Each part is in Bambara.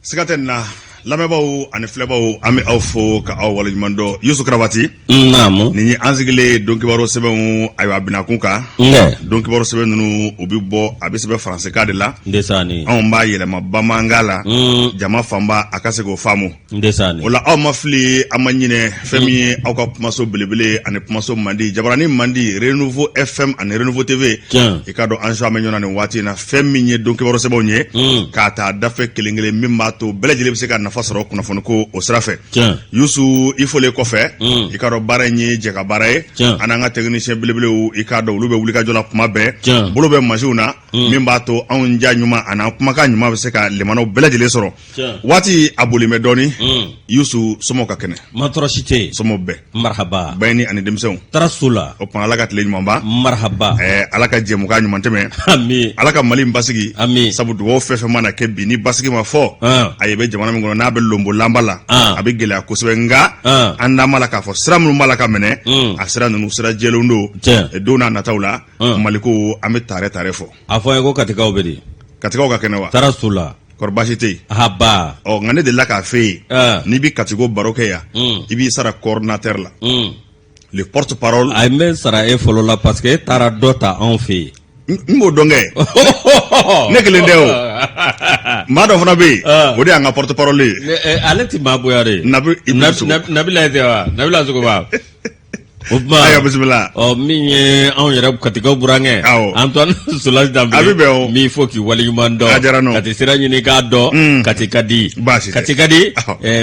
Siga tɛ nin na, lamɛnbaaw ani filɛbaaw, an bɛ aw fo ka aw waleɲuman dɔn. Yusu Karabati, naamu. Nin ye an sigilen don kibaru sɛbɛnw, ayiwa, binakun kan. Don kibaru sɛbɛn ninnu, u bɛ bɔ, a bɛ sɛbɛn faransikan de la. Ndesaani. Anw b'a yɛlɛma bamanankan la, jama fanba a ka se k'o faamu. Ndesaani. O la, aw ma fili, an ma ɲinɛ. Fɛn min ye aw ka kumaso belebele ani kumaso mandi, jabarani mandi, Renouveau FM ani Renouveau TV, i k'a dɔn an bɛ ɲɔgɔn na nin waati in na. Fɛn min ye don kibaru sɛbɛnw ye, k'a ta dafɛ kelen kelen, min b'a to bɛɛ lajɛlen bɛ se ka nafa sɔrɔ kunnafoni ko o sira fɛ. Yusu, i folen kɔfɛ, i k'a dɔn baara in ye jɛ ka baara ye. An n'an ka technicien belebelew, i k'a dɔn olu bɛ wulikajɔ la kuma bɛɛ, bolo bɛ masiw na, min b'a to anw ja ɲuman ani an kumakan ɲuman bɛ se ka limanaw bɛɛ lajɛlen sɔrɔ. Waati a boli bɛ dɔɔnin. Yusu, somɔgɔw ka kɛnɛ? Ma tɔɔrɔ si tɛ yen. Somɔgɔw bɛɛ? Marhaba. Bayini ani denmisɛnw? Tara su la. O tuma, Ala ka tile ɲuman ban. Marhaba. Ala ka jɛmukan ɲuman tɛmɛ. Ami. Ala ka Mali in basigi. Ami. Sabu dugawu fɛn fɛn mana kɛ bi, ni basigi ma fɔ, a ye bɛ jamana min kɔnɔ, n'a bɛ lonbo lanba la, a bɛ gɛlɛya kosɛbɛ. Nka an d'an b'a la k'a fɔ sira minnu b'a la ka minɛ, a sira ninnu sira jɛlenw don. Don n'a nataw la, Maliko, an bɛ tare tare fɔ. A fɔ an ye ko Katikaw bɛ di? Katikaw ka kɛnɛ wa? Tara su la. Kɔri baasi tɛ yen? Haba. Ɔ, nka ne delila k'a fɛ yen, n'i bɛ Katiko baro kɛ yan, i b'i sara coordinateur la, le porte parole. A n bɛ sara e fɔlɔ la, parce que e taara dɔ ta anw fɛ yen. N b'o dɔn kɛ, ne kelen tɛ o, maa dɔ fana bɛ yen, o de y'an ka porte parole ye. Ale tɛ maa bonya de. Nabi. Nabila tɛ wa? Nabila Sogoba. O tuma, ayiwa, bisimila. Ɔ, min ye anw yɛrɛ Katikaw burankɛ, Antoine Solange Danbele, a bɛ bɛn o. N b'i fo k'i waleɲuman dɔn. A diyara n ye. Kati sira ɲini k'a dɔn. Kati ka di. Baasi tɛ. Kati ka di.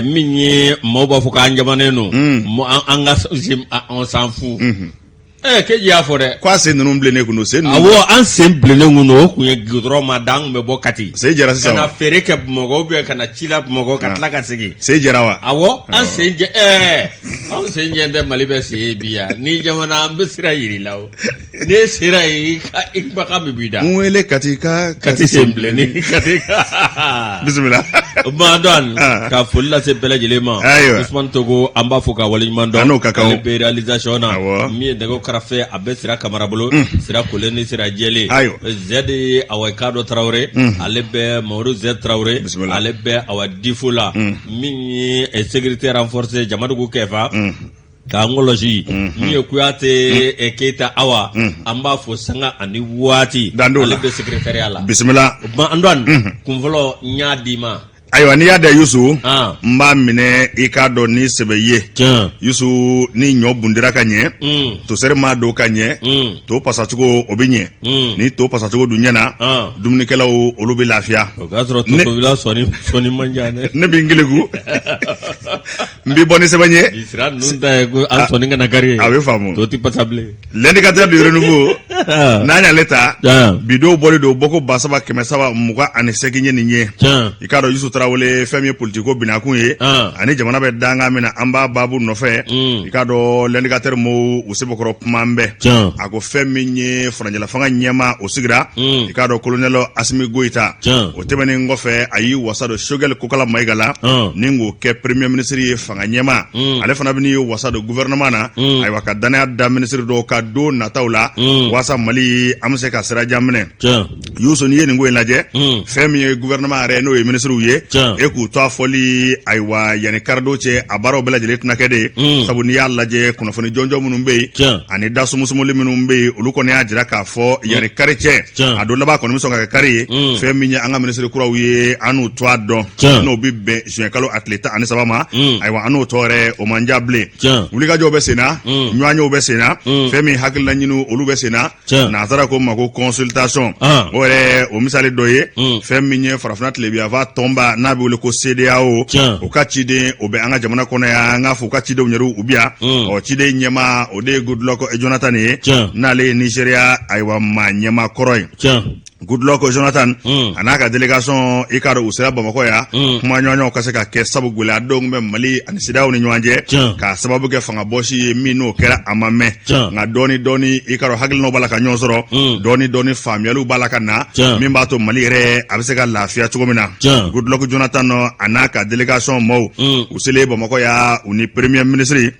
Min ye maaw b'a fɔ k'an jamanen don, an ka on s'en fout. Keji y'a fɔ dɛ. K'a sen ninnu bilennen kun don, sen ninnu. Awɔ, an sen bilennen kun don. O kun ye goudron ma da, an kun bɛ bɔ Kati. Sen jɛra sisan. Ka na feere kɛ Bamakɔ ou bien ka na ci la Bamakɔ, ka tila ka segin. Sen jɛra wa? Awɔ, an sen jɛ ɛɛ. Anw sen jɛ tɛ. Mali bɛ sen ye bi yan ni jamana, an bɛ sira yir'i la. O n'e sera yen, i kumakan min b'i da. N wele Kati ka. Kati sen bilenni, Kati. Bisimila. Antoine, ka foli lase bɛɛ lajɛlen ma. Ayiwa. Usumani Togo, an b'a fo ka waleɲuman dɔn. An n'o ka kan. Ale bɛ réalisation na. Awɔ. Min ye nɛgɛw karafe, a bɛ Sira Kamara bolo. Sira kolen ni sira jɛlen. Ayiwa. Zɛdi, awa, k'a dɔ Tarawele. Ale bɛ Mamadu Zɛ Tarawele. Bisimila. Ale bɛ, awa, difo la. Min ye sécurité renforcée, Jamadugu Kɛfa. K'an kɔlɔsi. Min ye Kuyate Keyita, awa, an b'a fo sanga ani waati. Dan t'o la. Ale bɛ secrétariat la. Bisimila. O tuma, Antoine, kun fɔlɔ, n y'a d'i ma. Ayiwa, n'i y'a da, Yusu, n b'a minɛ, i k'a dɔn ni sɛbɛ ye. Yusu, ni ɲɔ bundira ka ɲɛ, toseri maa don ka ɲɛ, to pasacogo o bɛ ɲɛ. Ni to pasacogo dun ɲɛna, dumunikɛlaw olu bɛ lafiya. O k'a sɔrɔ tobila sɔnni man jan dɛ. Ne bɛ n keleku, n bɛ bɔ ni sɛbɛn ye. Bi sira ninnu ta ye ko an sɔnni kana kari ye. A bɛ faamu. To tɛ pasa bilen. L'indicateur du Renouveau, n'an y'ale ta, bi don bɔli don bɔko 3328 ye nin ye. I k'a dɔn, Yusu Tarawele, fɛn min ye politiko binakun ye ani jamana bɛ dankan min na, an b'a baabu nɔfɛ. I k'a dɔn, l'indicateur mɔɔw u sebekɔrɔ kuma bɛɛ. A ko fɛn min ye furancɛla fanga ɲɛmaa, o sigira, i k'a dɔn, colonel Asimi Goyita. O tɛmɛnen kɔfɛ, a y'i wasa don Sogɛli Kokala Mayiga la, ni k'o kɛ premier ministre ye, fanga ɲɛmaa. Ale fana bɛ n'i wasa don gouvernement na, ayiwa, ka danaya da ministre dɔw kan don nataw la, waasa Mali an bɛ se ka sira jan minɛ. Yusu, n'i ye nin ko in lajɛ, fɛn min ye gouvernement yɛrɛ, n'o ye ministres ye, e k'u to a fɔli, ayiwa, yanni karidon cɛ, a baaraw bɛɛ lajɛlen tɛna kɛ de. Sabu n'i y'a lajɛ, kunnafoni jɔnjɔn minnu bɛ yen ani da sumusumuli minnu bɛ yen, olu kɔni y'a jira k'a fɔ yanni kari cɛ, a don laban kɔni bɛ sɔn ka kɛ kari ye. Fɛn min ye an ka minisiri kuraw ye, an n'u to a dɔn, n'o bɛ bɛn juin kalo a tile 13 ma. Ayiwa, an n'o tɔ yɛrɛ, o man jan bilen. Wulikajɔw bɛ sen na, ɲɔgɔnyew bɛ sen na, fɛn min hakilila ɲini, olu bɛ sen na. Nansara ko ma ko consultation. O yɛrɛ, o misali dɔ ye fɛn min ye farafinna tilebinyanfan tɔnba, n'a bɛ wele ko CEDEAO, o ka ciden, o bɛ an ka jamana kɔnɔ yan. An k'a fɔ u ka cidenw yɛrɛ, u bi yan. Ɔ, ciden ɲɛmaa, o de ye Goodluck Jonathan ye, n'ale ye Nigéria, ayiwa, maa ɲɛmaa kɔrɔ ye. Goodluck Jonathan a n'a ka délégation, i k'a dɔn, u sera Bamakɔ yan, kuma ɲɔgɔnɲɔgɔn ka se ka kɛ, sabu gɛlɛya dɔw bɛ Mali ani CEDEAO ni ɲɔgɔn cɛ, k'a sababu kɛ fanga bɔsi ye min n'o kɛra a ma mɛn. Nka dɔɔni dɔɔni, i k'a dɔn, hakilinaw b'a la ka ɲɔgɔn sɔrɔ, dɔɔni dɔɔni faamuyaliw b'a la ka na, min b'a to Mali yɛrɛ a bɛ se ka lafiya cogo min na. Goodluck Jonathan a n'a ka délégation maaw, u selen Bamakɔ yan, u ni premier ministre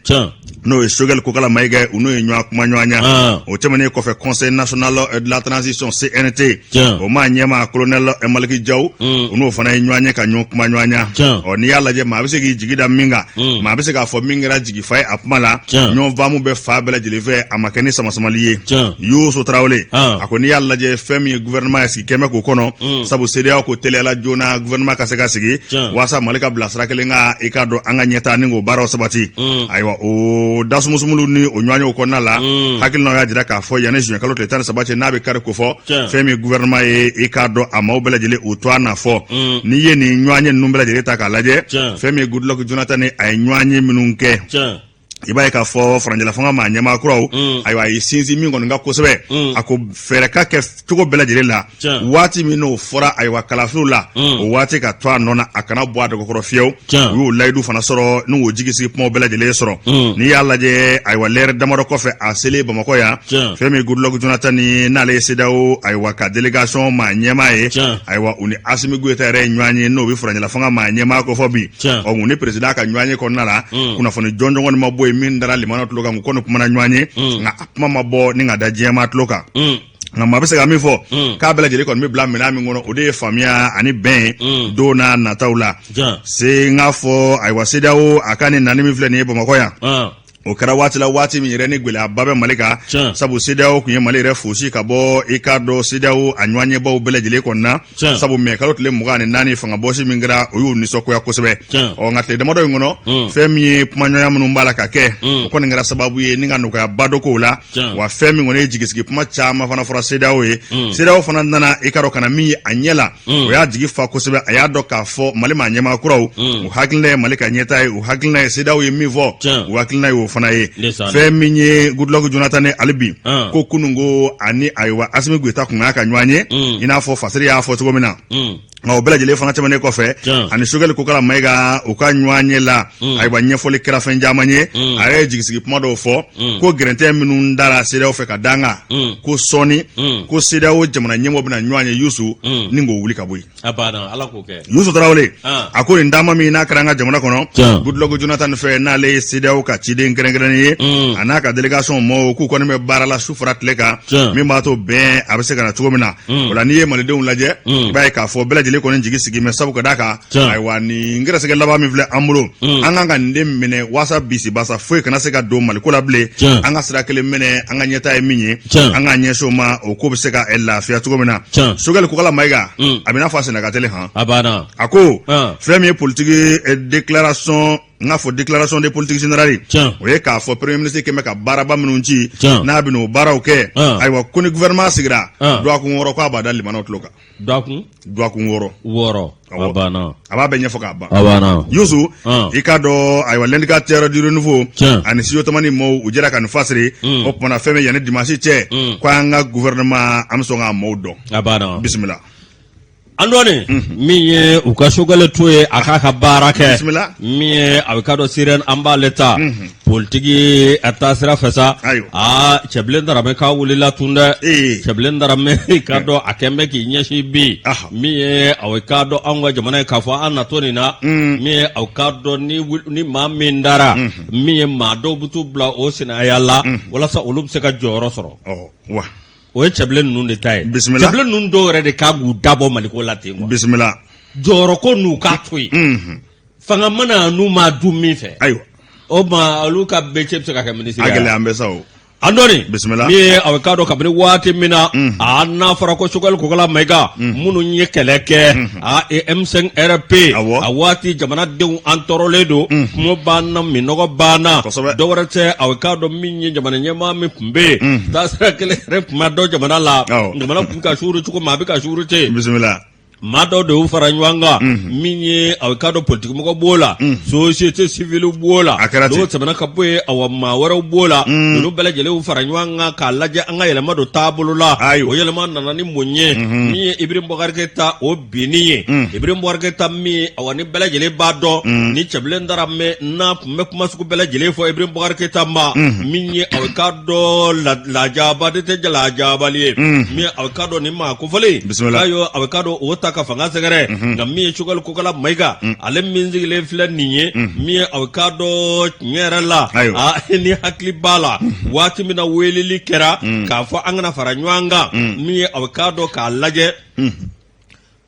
N'o ye Choguel Kokalla Maïga, u n'o ye ɲɔgɔn kuma ɲɔgɔnya. O tɛmɛnen kɔfɛ, Conseil national de la transition, CNT, o maa ɲɛmaa colonel Malick Diaw, u n'o fana ye ɲɔgɔn ye ka ɲɔgɔn kuma ɲɔgɔnya. Ɔ, n'i y'a lajɛ, maa bɛ se k'i jigi da min kan, maa bɛ se k'a fɔ min kɛra jigifa ye a kuma la, ɲɔgɔn faamu bɛ fan bɛɛ lajɛlen fɛ, a ma kɛ ni samasamali ye. Youssou Traoré a ko n'i y'a lajɛ, fɛn min ye gouvernement ye, sigi kɛmɛ k'o kɔnɔ, sabu CEDEAO ko teliyala joona gouvernement ka se ka sigi waasa Mali ka bila sira kelen kan, i k'a dɔn an ka ɲɛtaa ni k'o baaraw sabati. Ayiwa, o dasumusumu ni o ɲɔgɔnyew kɔnɔna la, hakilinaw y'a jira k'a fɔ yanni juin kalo tile 13 cɛ, n'a bɛ kari kofɔ, fɛn min gouvernement ye, i k'a dɔn a maaw bɛɛ lajɛlen u to a na fɔ. N'i ye nin ɲɔgɔnye ninnu bɛɛ lajɛlen ta k'a lajɛ, fɛn min ye Goodluck Jonathan, a ye ɲɔgɔnye minnu kɛ, i b'a ye k'a fɔ furancɛla fanga maa ɲɛmaa kuraw, ayiwa, a ye sinsin min kɔni kan kosɛbɛ, a ko fɛɛrɛ ka kɛ cogo bɛɛ lajɛlen la, waati min n'o fɔra, ayiwa, kalafiliw la, o waati ka to a nɔ na, a kana bɔ a dɔgɔkɔrɔ fiyewu. U y'o layidu fana sɔrɔ n'u jigi sigi kumaw bɛɛ lajɛlen sɔrɔ. N'i y'a lajɛ, ayiwa, lɛrɛ damadɔ kɔfɛ, a selen Bamakɔ yan, fɛn min Goodluck Jonathan ni n'ale ye CEDEAO, ayiwa, ka délégation maa ɲɛmaa ye, ayiwa, u ni Assimi Goïta yɛrɛ ye ɲɔgɔn ye, n'o bɛ furancɛla fanga maa ɲɛmaa ko fɔ bi. Ɔ, u ni président ka ɲɔgɔn ye kɔnɔna la, kunnafoni jɔnjɔn kɔni ma bɔ yen min dara limanaw tulo kan. U kɔni kumana ɲɔgɔn ye, nka a kuma ma bɔ ni ka da diɲɛmaa tulo kan. Nka maa bɛ se ka min fɔ, k'a bɛɛ lajɛlen kɔni bɛ bila minɛn min kɔnɔ, o de ye faamuya ani bɛn ye don n'a nataw la. Se n k'a fɔ, ayiwa, CEDEAO a ka nin nani min filɛ nin ye Bamakɔ yan, o kɛra waati la, waati min yɛrɛ ni gɛlɛyaba bɛ Mali kan, sabu CEDEAO tun ye Mali yɛrɛ fosi ka bɔ, i k'a dɔn, CEDEAO a ɲɔgɔnyebaw bɛɛ lajɛlen kɔnɔna, sabu mɛ kalo tile 24 fanga bɔsi min kɛra, o y'u nisɔngoya kosɛbɛ. Ɔ, nka tile damadɔ in kɔnɔ, fɛn min ye kumaɲɔgɔnya minnu b'a la ka kɛ, o kɔni kɛra sababu ye ni ka nɔgɔyaba dɔ k'o la. Wa fɛn min kɔni ye jigisigi kuma caman fana fɔra CEDEAO ye. CEDEAO fana nana, i k'a dɔn, ka na min ye a ɲɛ la, o y'a jigi fa kosɛbɛ. A y'a dɔn k'a fɔ Mali maa ɲɛmaa kuraw, u hakilina ye Mali ka ɲɛtaa ye, u hakilina ye CEDEAO ye min fɔ, u hakilina ye o fana ye. Fɛn min ye Goodluck Jonathan ni hali bi ko kununko ani, ayiwa, Assimi Goïta kun y'a ka ɲɔgɔn ye, i n'a fɔ Fasiri y'a fɔ cogo min na. Nka o bɛɛ lajɛlen fana tɛmɛnen kɔfɛ, ani Choguel Kokalla Maïga, u ka ɲɔgɔn ye la, ayiwa, ɲɛfɔli kɛra fɛn caman ye. A yɛrɛ ye jigisigi kuma dɔw fɔ ko gɛrɛntɛ minnu dara CEDEAO fɛ ka da an kan, ko sɔɔni ko CEDEAO jamana ɲɛmɔgɔ bɛna ɲɔgɔn ye, Yusu, ni k'o wuli ka bɔ yen. A banna, Ala k'o kɛ. Yusu Tarawele a ko nin taama min n'a kɛra an ka jamana kɔnɔ, Goodluck Jonathan fɛ, n'ale ye CEDEAO ka ciden kɛrɛnkɛrɛnnen ye, a n'a ka délégation mɔɔw, k'u kɔni bɛ baara la su fara tile kan, min b'a to bɛn a bɛ se ka na cogo min na. O la, n'i ye malidenw lajɛ, i b'a ye k'a fɔ bɛɛ lajɛlen kɔni jigi sigi mɛ, sabu ka d'a kan, ayiwa, nin gɛrɛsɛgɛ laban min filɛ an bolo, an kan ka nin de minɛ waasa bisibasa foyi kana se ka don Maliko la bilen. An ka sira kelen minɛ, an ka ɲɛtaa ye min ye, an k'an ɲɛsin o ma, o ko bɛ se ka lafiya cogo min na. Choguel Kokalla Maïga, a bɛ n'a fɔ a senna ka teli han. A banna. A ko fɛn min ye politique déclaration, n k'a fɔ déclaration de politique générale, o ye k'a fɔ premier ministre kɛmɛ ka baaraba minnu ci, n'a bɛ n'o baaraw kɛ, ayiwa, ko ni gouvernement sigira dɔgɔkun 6, k'a b'a da limanaw tulo kan. Dɔgɔkun Dɔgɔkun 6. 6, a banna. A b'a bɛɛ ɲɛfɔ k'a ban. A banna. Yusu, i k'a dɔn, ayiwa, L'Indicateur du Renouveau ani Studio Tamani mɔɔw, u jɛra ka nin fasiri. O kumana, fɛn min yanni dimanche cɛ, ko an ka gouvernement, an bɛ sɔn k'a maaw dɔn. A banna. Bisimila. An dɔɔni min ye u ka Choguel to ye, a k'a ka baara kɛ. Bisimila. Min ye a bɛ ka dɔn sirène, an b'ale ta politiki a taa sira fɛ sa. Aa, Cɛbilen Daramɛ k'a wulila tun dɛ. Cɛbilen Daramɛ k'a dɔn a kɛn bɛ k'i ɲɛsin bi min ye a bɛ k'a dɔn anw ka jamana ye, k'a fɔ an natɔ nin na, min ye a k'a dɔn ni maa min dara, min ye maa dɔw bɛ t'u bila o sinaya la walasa olu bɛ se ka jɔyɔrɔ sɔrɔ. Wa O ye cɛbilen ninnu de ta ye. Bisimila. Cɛbilen ninnu dɔw yɛrɛ de kan k'u dabɔ Maliko la ten quoi. Bisimila. Jɔyɔrɔko n'u k'a to yen. Fanga mana n'u ma dun min fɛ. O ma olu ka métier bɛ se ka kɛ minisiri A ye. gɛlɛya an bɛ sa o. An dɔɔni. Bisimila. Min ye a bɛ k'a dɔn kabini waati min na, a n'a fɔra ko Choguel Kokalla Maïga minnu ye kɛlɛ kɛ a M5 RP, a waati jamanadenw an tɔɔrɔlen don, kungo b'an na, minnɔgɔ b'an na. Dɔwɛrɛ tɛ, a bɛ k'a dɔn min ye jamana ɲɛmaa min tun bɛ yen, taasira kelen yɛrɛ tun ma dɔn jamana la, jamana tun ka suuru cogo min a bɛ ka suuru ten. Bisimila. Maa dɔw de y'u fara ɲɔgɔn kan, min ye a bɛ k'a dɔn politikimɔgɔ b'o la, société civile b'o la, A kɛra ten. N'o tɛmɛna ka bɔ yen, awa, maa wɛrɛw b'o la, ninnu bɛɛ lajɛlen y'u fara ɲɔgɔn kan k'a lajɛ an ka yɛlɛma don taabolo la. O yɛlɛma nana ni mun ye? Min ye Ibrahim Boubacar Keïta o binni ye. Ibrahim Boubacar Keïta min, awa, ni bɛɛ lajɛlen b'a dɔn, ni Cɛbilen Daramɛ n'a tun bɛ kuma sugu bɛɛ lajɛlen fɔ Ibrahim Boubacar Keïta ma, min ye a bɛ k'a dɔn lajaba de tɛ lajabali ye, min a bɛ k'a dɔn ni maa kofɔlen Bisimila. k'a y'o a bɛ k'a dɔn o ta ta ka fanga sɛgɛrɛ nka min ye Choguel Kokala Mayiga ale min sigilen filɛ nin ye min ye aw k'a dɔn tiɲɛ yɛrɛ la ni hakili b'a la waati min na weleli kɛra k'a fɔ an kana fara ɲɔgɔn kan min ye aw k'a dɔn k'a lajɛ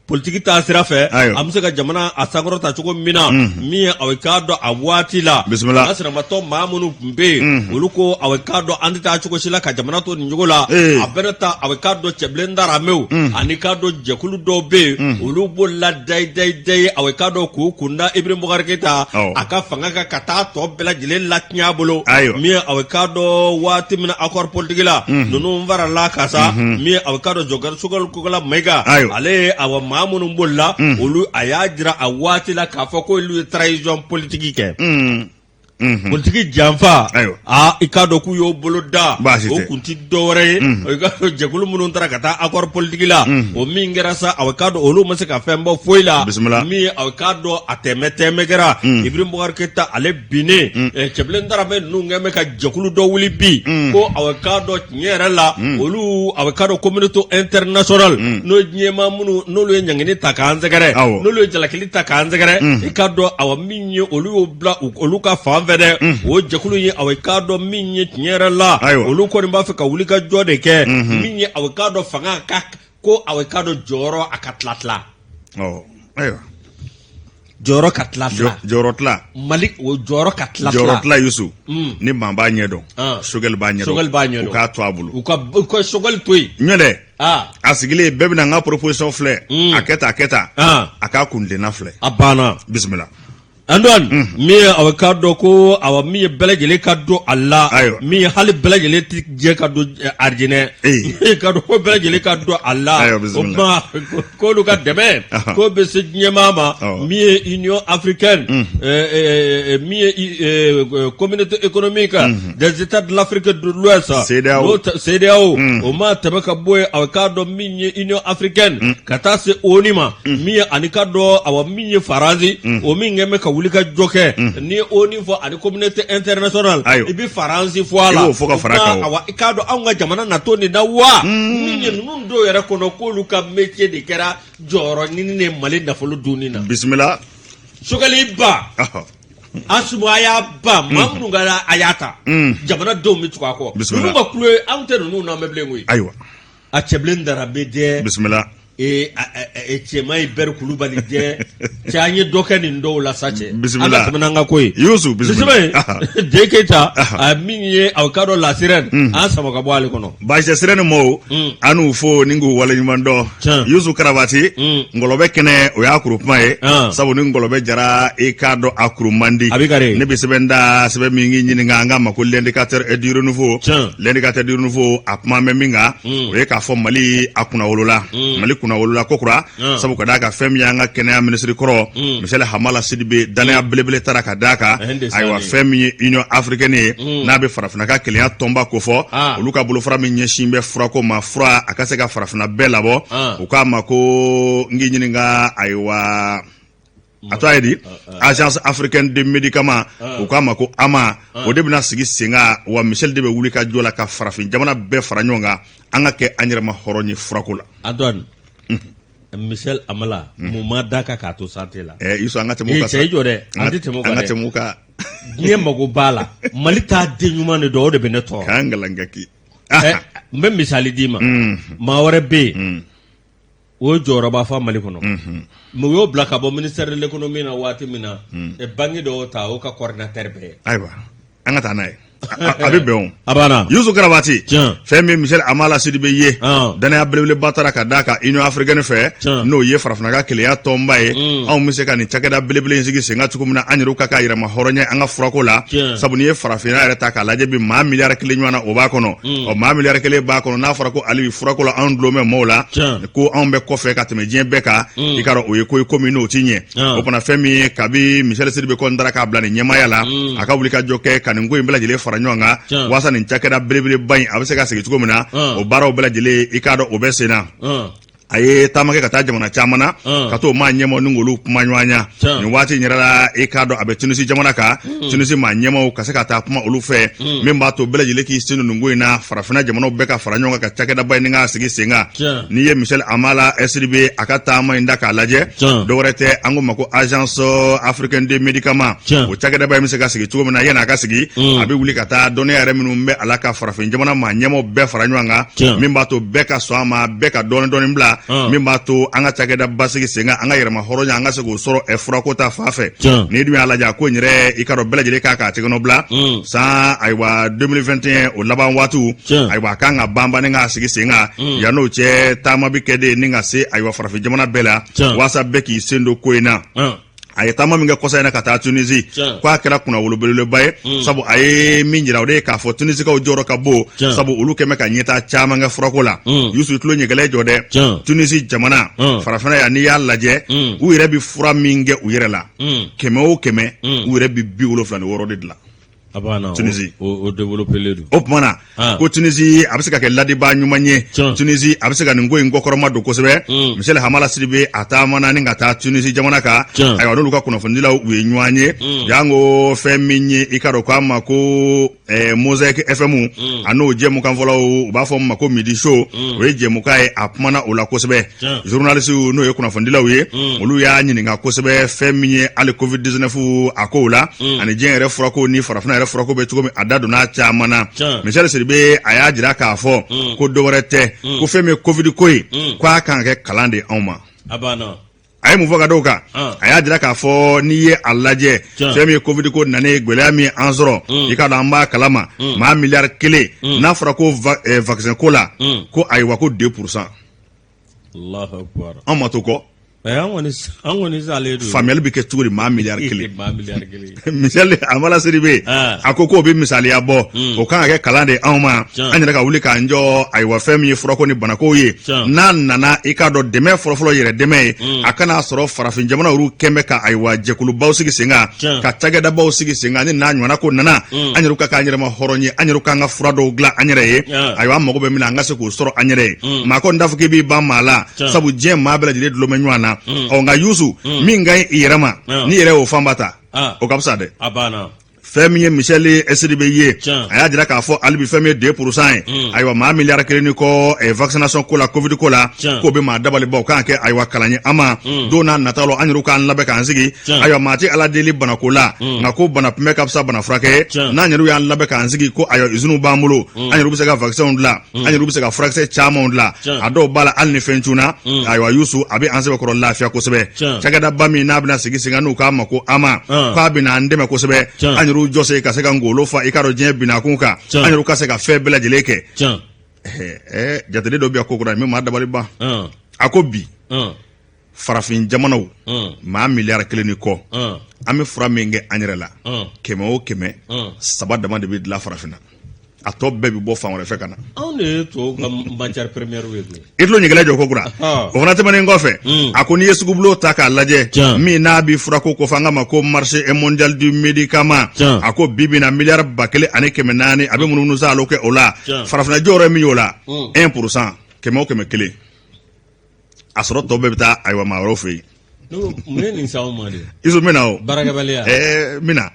politiki taa sira fɛ an bɛ se ka jamana a sankɔrɔta cogo min na min ye aw k'a dɔn a waati la bisimila an sinamatɔ maa minnu tun bɛ yen olu ko aw k'a dɔn an tɛ taa cogo si la ka jamana to nin cogo la a bɛna taa aw k'a dɔn Cɛbilen Daramɛw ani k'a dɔn jɛkulu dɔw bɛ yen olu bolila dayi dayi dayi aw k'a dɔn k'u kunda Ibrahim Boubacar Keita a ka fanga kan ka taa tɔ bɛɛ lajɛlen latiɲɛ a bolo min ye aw k'a dɔn waati min na accord politique la ninnu farala kan sa min ye aw k'a dɔn jɔkɛ Choguel Kokala Mayiga ale ye awa maa minnu bolila olu a y'a jira a waati la k'a fɔ ko olu ye trahison politique kɛ politiki janfa aa i k'a dɔn k'u y'o bolo da o kun tɛ dɔwɛrɛ ye i k'a dɔn jɛkulu minnu taara ka taa accord politique la o min kɛra sa aw k'a dɔn olu ma se ka fɛn bɔ foyi la min ye aw k'a dɔn a tɛmɛ tɛmɛ kɛra Ibrahim Boubacar Keita ale binnen Cɛbilen Daramɛ ninnu kɛlen bɛ ka jɛkulu dɔ wuli bi ko aw k'a dɔn tiɲɛ yɛrɛ la olu aw k'a dɔn communauté internationale n'o ye diɲɛmaa minnu n'olu ye ɲangini ta k'an sɛgɛrɛ n'olu ye jalakili ta k'an sɛgɛrɛ i k'a dɔn awa min ye olu y'o bila olu ka fan fɛ dɛ o jɛkulu ye aw k'a dɔn min ye tiɲɛ yɛrɛ la olu kɔni b'a fɛ ka wuli ka jɔ de kɛ min ye aw k'a dɔn fanga ka ko aw k'a dɔn jɔyɔrɔ a ka tila tila ayiwa jɔyɔrɔ ka tila tila jɔyɔrɔ tila mali o jɔyɔrɔ ka tila jɔyɔrɔ tila Yusu ni maa b'a ɲɛ dɔn Choguel b'a ɲɛ dɔn b'a ɲɛ u k'a to a bolo u ka Choguel to yen ɲɛ dɛ a sigilen bɛɛ bɛna n ka proposition filɛ a kɛ tan a kɛ tan a k'a kuntilenna filɛ a banna bisimila Antoine min ye aw k'a dɔn ko awa min ye bɛɛ lajɛlen ka don a la min ye hali bɛɛ lajɛlen tɛ jɛ ka don arijinɛ ka dɔn ko bɛɛ lajɛlen ka don a la o tuma k'olu ka dɛmɛ k'o bɛ se diɲɛmaa ma min ye Union africaine min ye communauté économique des États de l'Afrique de l'Ouest CEDEAO o ma tɛmɛ ka bɔ yen aw k'a dɔn min ye Union africaine ka taa se ONU ma min ye ani k'a dɔn awa min ye Faransi o min kɛlen bɛ ka wuli ka jɔ kɛ n'i ye ONU fɔ ani communauté internationale i bɛ Faransi fɔ a la i b'o fɔ ka fara a kan awa i k'a dɔn anw ka jamana na to nin na wa min ye ninnu dɔw yɛrɛ kɔnɔ k'olu ka métier de kɛra jɔyɔrɔ ɲini de Mali nafolo dunni na bisimila Choguel ba Assimi a y'a ban maa minnu ka a y'a ta jamanadenw bɛ tugu a kɔ ninnu ka kulo anw tɛ ninnu lamɛn bilen koyi ayiwa a Cɛbilen Daramɛ dɛ bisimila cɛman ye Bɛri Kulubali dɛ cɛ an ye dɔ kɛ nin dɔw la sa cɛ bisimila an ka tɛmɛ n'an ka ko ye Yusu bisimila J Keyita a min ye aw k'a dɔn La Sirène an sama ka bɔ ale kɔnɔ Baasi Sirène mɔɔw an n'u fo ni k'u waleɲuman dɔn Yusu Karabati ngɔlɔbɛ kɛnɛ o y'a kuru kuma ye sabu ni ngɔlɔbɛ jara i k'a dɔn a kuru man di a bɛ kari ne bɛ sɛbɛn da sɛbɛn min k'i ɲininka an k'a ma ko l'indicateur du renouveau l'indicateur du renouveau a kuma bɛ min kan o ye k'a fɔ Mali a kunnawolola Mali kunnawolola kokura sabu ka d'a kan fɛn min y'an ka kɛnɛya minisiri kɔrɔ Michel Hamala Sidibe dannaya belebele tara ka d'a kan ayiwa fɛn min ye Union africaine ye n'a bɛ farafinna ka kelenya tɔnba kofɔ olu ka bolofara min ɲɛsin bɛ furako ma fura a ka se ka farafinna bɛɛ labɔ u k'a ma ko n k'i ɲininka ayiwa a tɔgɔ ye di agence africaine de médicament u k'a ma ko AMA o de bɛna sigi sen kan wa Michel de bɛ wuli ka jɔ la ka farafin jamana bɛɛ fara ɲɔgɔn kan an ka kɛ an yɛrɛma hɔrɔn ye furako la Antoine Michel Hamala mun ma da kan k'a to santé la Yusu an ka tɛmɛ o kan cɛ i jɔ dɛ an tɛ tɛmɛ o kan dɛ an ka tɛmɛ o kan diɲɛ mago b'a la Mali t'a den ɲuman de dɔn o de bɛ ne tɔɔrɔ k'an galankaki n bɛ misali d'i ma maa wɛrɛ bɛ yen o ye jɔyɔrɔba fa Mali kɔnɔ mais u y'o bila ka bɔ ministère de l'économie na waati min na banque dɔw ta o ka coordinateur bɛɛ ye ayiwa an ka taa n'a ye a bɛ bɛn o a banna Yusu Karabati fɛn min Michel Hamala Sidibe ye dannaya belebeleba tara ka d'a kan Union africaine fɛ n'o ye farafinna ka kelenya tɔnba ye anw bɛ se ka nin cakɛda belebele in sigi sen kan cogo min na an yɛrɛw ka kɛ yɛrɛma hɔrɔn ye an ka furako la sabu n'i ye farafinna yɛrɛ ta k'a lajɛ bi maa miliyari 1 ɲɔgɔn na o b'a kɔnɔ ɔ maa miliyari 1 b'a kɔnɔ n'a fɔra ko hali bi furako la anw dulon bɛ maaw la ko anw bɛ kɔfɛ ka tɛmɛ diɲɛ bɛɛ kan i k'a dɔn o ye ko ye ko min n'o ti ɲɛ o fana fɛn min ye kabi Michel Sidibe kɔni taara k'a bila nin ɲɛmaaya la a ka wuli ka jɔ kɛ ka nin ko in bɛɛ lajɛlen fara ɲɔgɔn kan walasa nin cakɛda belebeleba in a bɛ se ka sigi cogo min na o baaraw bɛɛ lajɛlen i k'a dɔn o bɛ sen na. A ye taama kɛ ka taa jamana caman na ka t'o maa ɲɛmaaw ni k'olu kuma ɲɔgɔnya. Nin waati in yɛrɛ la, i k'a dɔn a bɛ Tunisi jamana kan, Tunisi maa ɲɛmaaw ka se ka taa kuma olu fɛ, min b'a to bɛɛ lajɛlen k'i sen don nin ko in na. Farafinna jamanaw bɛɛ ka fara ɲɔgɔn kan ka cakɛdaba in k'a sigi sen kan. N'i ye Michel Hamala Sidibe a ka taama in da k'a lajɛ, dɔwɛrɛ tɛ, an ko ma ko Agence africaine des médicaments. O cakɛdaba in bɛ se ka sigi cogo min na, yanni a ka sigi, a bɛ wuli ka taa dɔnniya yɛrɛ minnu bɛ a la ka farafin jamana maa ɲɛmaaw bɛɛ fara ɲɔgɔn kan, min b'a to bɛɛ ka sɔn a ma, bɛɛ ka dɔɔni dɔɔni bila, min b'a to an ka cakɛda basigi sen kan, an ka yɛrɛma hɔrɔnya an ka se k'o sɔrɔ furako ta fan fɛ. N'i dun y'a lajɛ, a ko in yɛrɛ, i k'a dɔn bɛɛ lajɛlen kan k'a tɛgɛnɔ bila san, ayiwa, 2021 o laban waatiw, ayiwa, a kan ka banban ni k'a sigi sen kan. Yann'o cɛ, taama bɛ kɛ de ni ka se, ayiwa, farafin jamana bɛɛ la, waasa bɛɛ k'i sen don ko in na. A ye taama min kɛ kɔsa in na ka taa Tunisi, ko a kɛra kunnawolo belebeleba ye, sabu a ye min jira, o de ye k'a fɔ Tunisikaw jɔyɔrɔ ka bon, sabu olu kɛn bɛ ka ɲɛtaa caman kɛ furako la. Yusu, tulo ɲɛgɛlɛ jɔ dɛ. Tunisi jamana, farafinna yan, n'i y'a lajɛ, u yɛrɛ bɛ fura min kɛ u yɛrɛ la, 100 o 100, u yɛrɛ bɛ 76 de dilan. Tunisie o développélen don. O tuma na, ko Tunisie a bɛ se ka kɛ ladibaa ɲuman ye, Tunisie a bɛ se ka nin ko in kɔkɔrɔma don kosɛbɛ. Michel Hamala Sidibe a taamana ni ka taa Tunisie jamana kan. Ayiwa, n'olu ka kunnafonidilaw u ye ɲɔgɔn ye, janko fɛn min ye, i k'a dɔn k'a ma ko Mosaïque FM, a n'o jɛmukanfɔlaw, u b'a fɔ min ma ko Midi Show, o ye jɛmukan ye, a kumana o la kosɛbɛ. Journaliste, n'o ye kunnafonidilaw ye, olu y'a ɲininka kosɛbɛ fɛn min ye hali Covid 19 a kow la, ani diɲɛ yɛrɛ furako ni farafinna yɛrɛ furako bɛ cogo min. A da donna a caman na. Michel Sidibe a y'a jira k'a fɔ ko dɔwɛrɛ tɛ, ko fɛn min ye Covid ko ye, ko a kan ka kɛ kalan de anw ma. A ye mun fɔ ka d'o kan? A y'a jira k'a fɔ n'i ye a lajɛ, fɛn min ye Covid ko nanen, gɛlɛya min an sɔrɔ, i k'a dɔn an b'a kalama, maa miliyari 1, n'a fɔra ko vaccin ko la, ko ayiwa, ko 2%, anw ma to kɔ. Faamuyali bɛ kɛ cogo di maa miliyari 1? Michel Hamala Sidibe a ko k'o bɛ misaliya bɔ, o kan ka kɛ kalan de anw ma, an yɛrɛ ka wuli k'an jɔ. Ayiwa, fɛn min ye furako ni banako ye, n'a nana, i k'a dɔn dɛmɛ fɔlɔfɔlɔ, yɛrɛ dɛmɛ ye, a kana sɔrɔ farafin jamana olu kɛn bɛ ka, ayiwa, jɛkulubaw sigi sen kan, ka cakɛdabaw sigi sen kan. Ni n'a ɲɔgɔnna ko nana, an yɛrɛ ka k'an yɛrɛ ma hɔrɔn ye, an yɛrɛ k'an ka fura dɔw dilan an yɛrɛ ye. Ayiwa, an mago bɛ min na, an ka se k'o sɔrɔ an yɛrɛ ye. Maa kɔni t'a fɔ k'i b'i ban maa la, sabu diɲɛ maa bɛɛ lajɛlen dulon bɛ ɲɔgɔn na. Ɔ nka Yusu, min ka ɲi i yɛrɛ ma, n'i yɛrɛ y'o fanba ta, o ka fisa dɛ. Fɛn min ye Michel Sidibe ye, a y'a jira k'a fɔ hali bi, fɛn min ye 2% ye, ayiwa, maa miliyari 1 ni kɔ, vaccination ko la, Covid ko la, k'o bɛ maa dabali ban. O kan ka kɛ, ayiwa, kalan ye an ma don n'a nataw la, an yɛrɛ k'an labɛn k'an sigi. Ayiwa, maa tɛ Ala deli banako la, nka ko bana kunbɛn ka fisa bana furakɛ ye. N'an yɛrɛ y'an labɛn k'an sigi, ko ayiwa, usines b'an bolo, an yɛrɛ bɛ se ka vaccins dilan, an yɛrɛ bɛ se ka furakisɛ camanw dilan, a dɔw b'a la hali ni fɛn cunna, ayiwa, Yusu, a bɛ an sɛbɛkɔrɔ lafiya kosɛbɛ. Cakɛdaba min n'a bɛna sigi sen kan, n'u k'a ma ko AMA, k'a bɛna an dɛmɛ kosɛbɛ, an yɛrɛw jɔ se ka se ka ngolo fa, i k'a dɔn diɲɛ binakun kan, an yɛrɛw ka se ka fɛn bɛɛ lajɛlen kɛ. Jateden dɔ bɛ yan ko kura min maa dabali ban. A ko bi farafin jamanaw maa miliyari 1 ni kɔ, an bɛ fura min kɛ an yɛrɛ la, 100 o 100, saba dama de bɛ dilan farafinna, a tɔ bɛɛ bɛ bɔ fan wɛrɛ fɛ ka na. Anw de ye tubabu ka matière première ye koyi. I tulo ɲɛgɛlɛ jɔ ko kura. O fana tɛmɛnen kɔfɛ, a ko n'i ye sugubulon ta k'a lajɛ, min n'a bɛ furako kofɔ, an k'a ma ko marché mondial du médicament, a ko bi bi na miliyari 1400, a bɛ munumunu sa alo kɛ o la. Farafinna jɔyɔrɔ ye min y'o la, 1%, 100 o 100 kelen, a sɔrɔ tɔ bɛɛ bɛ taa, ayiwa, maa wɛrɛw fɛ yen. Mun ye nin s'anw ma de? Yusu, n bɛna o. Baarakɛbaliya. N bɛna.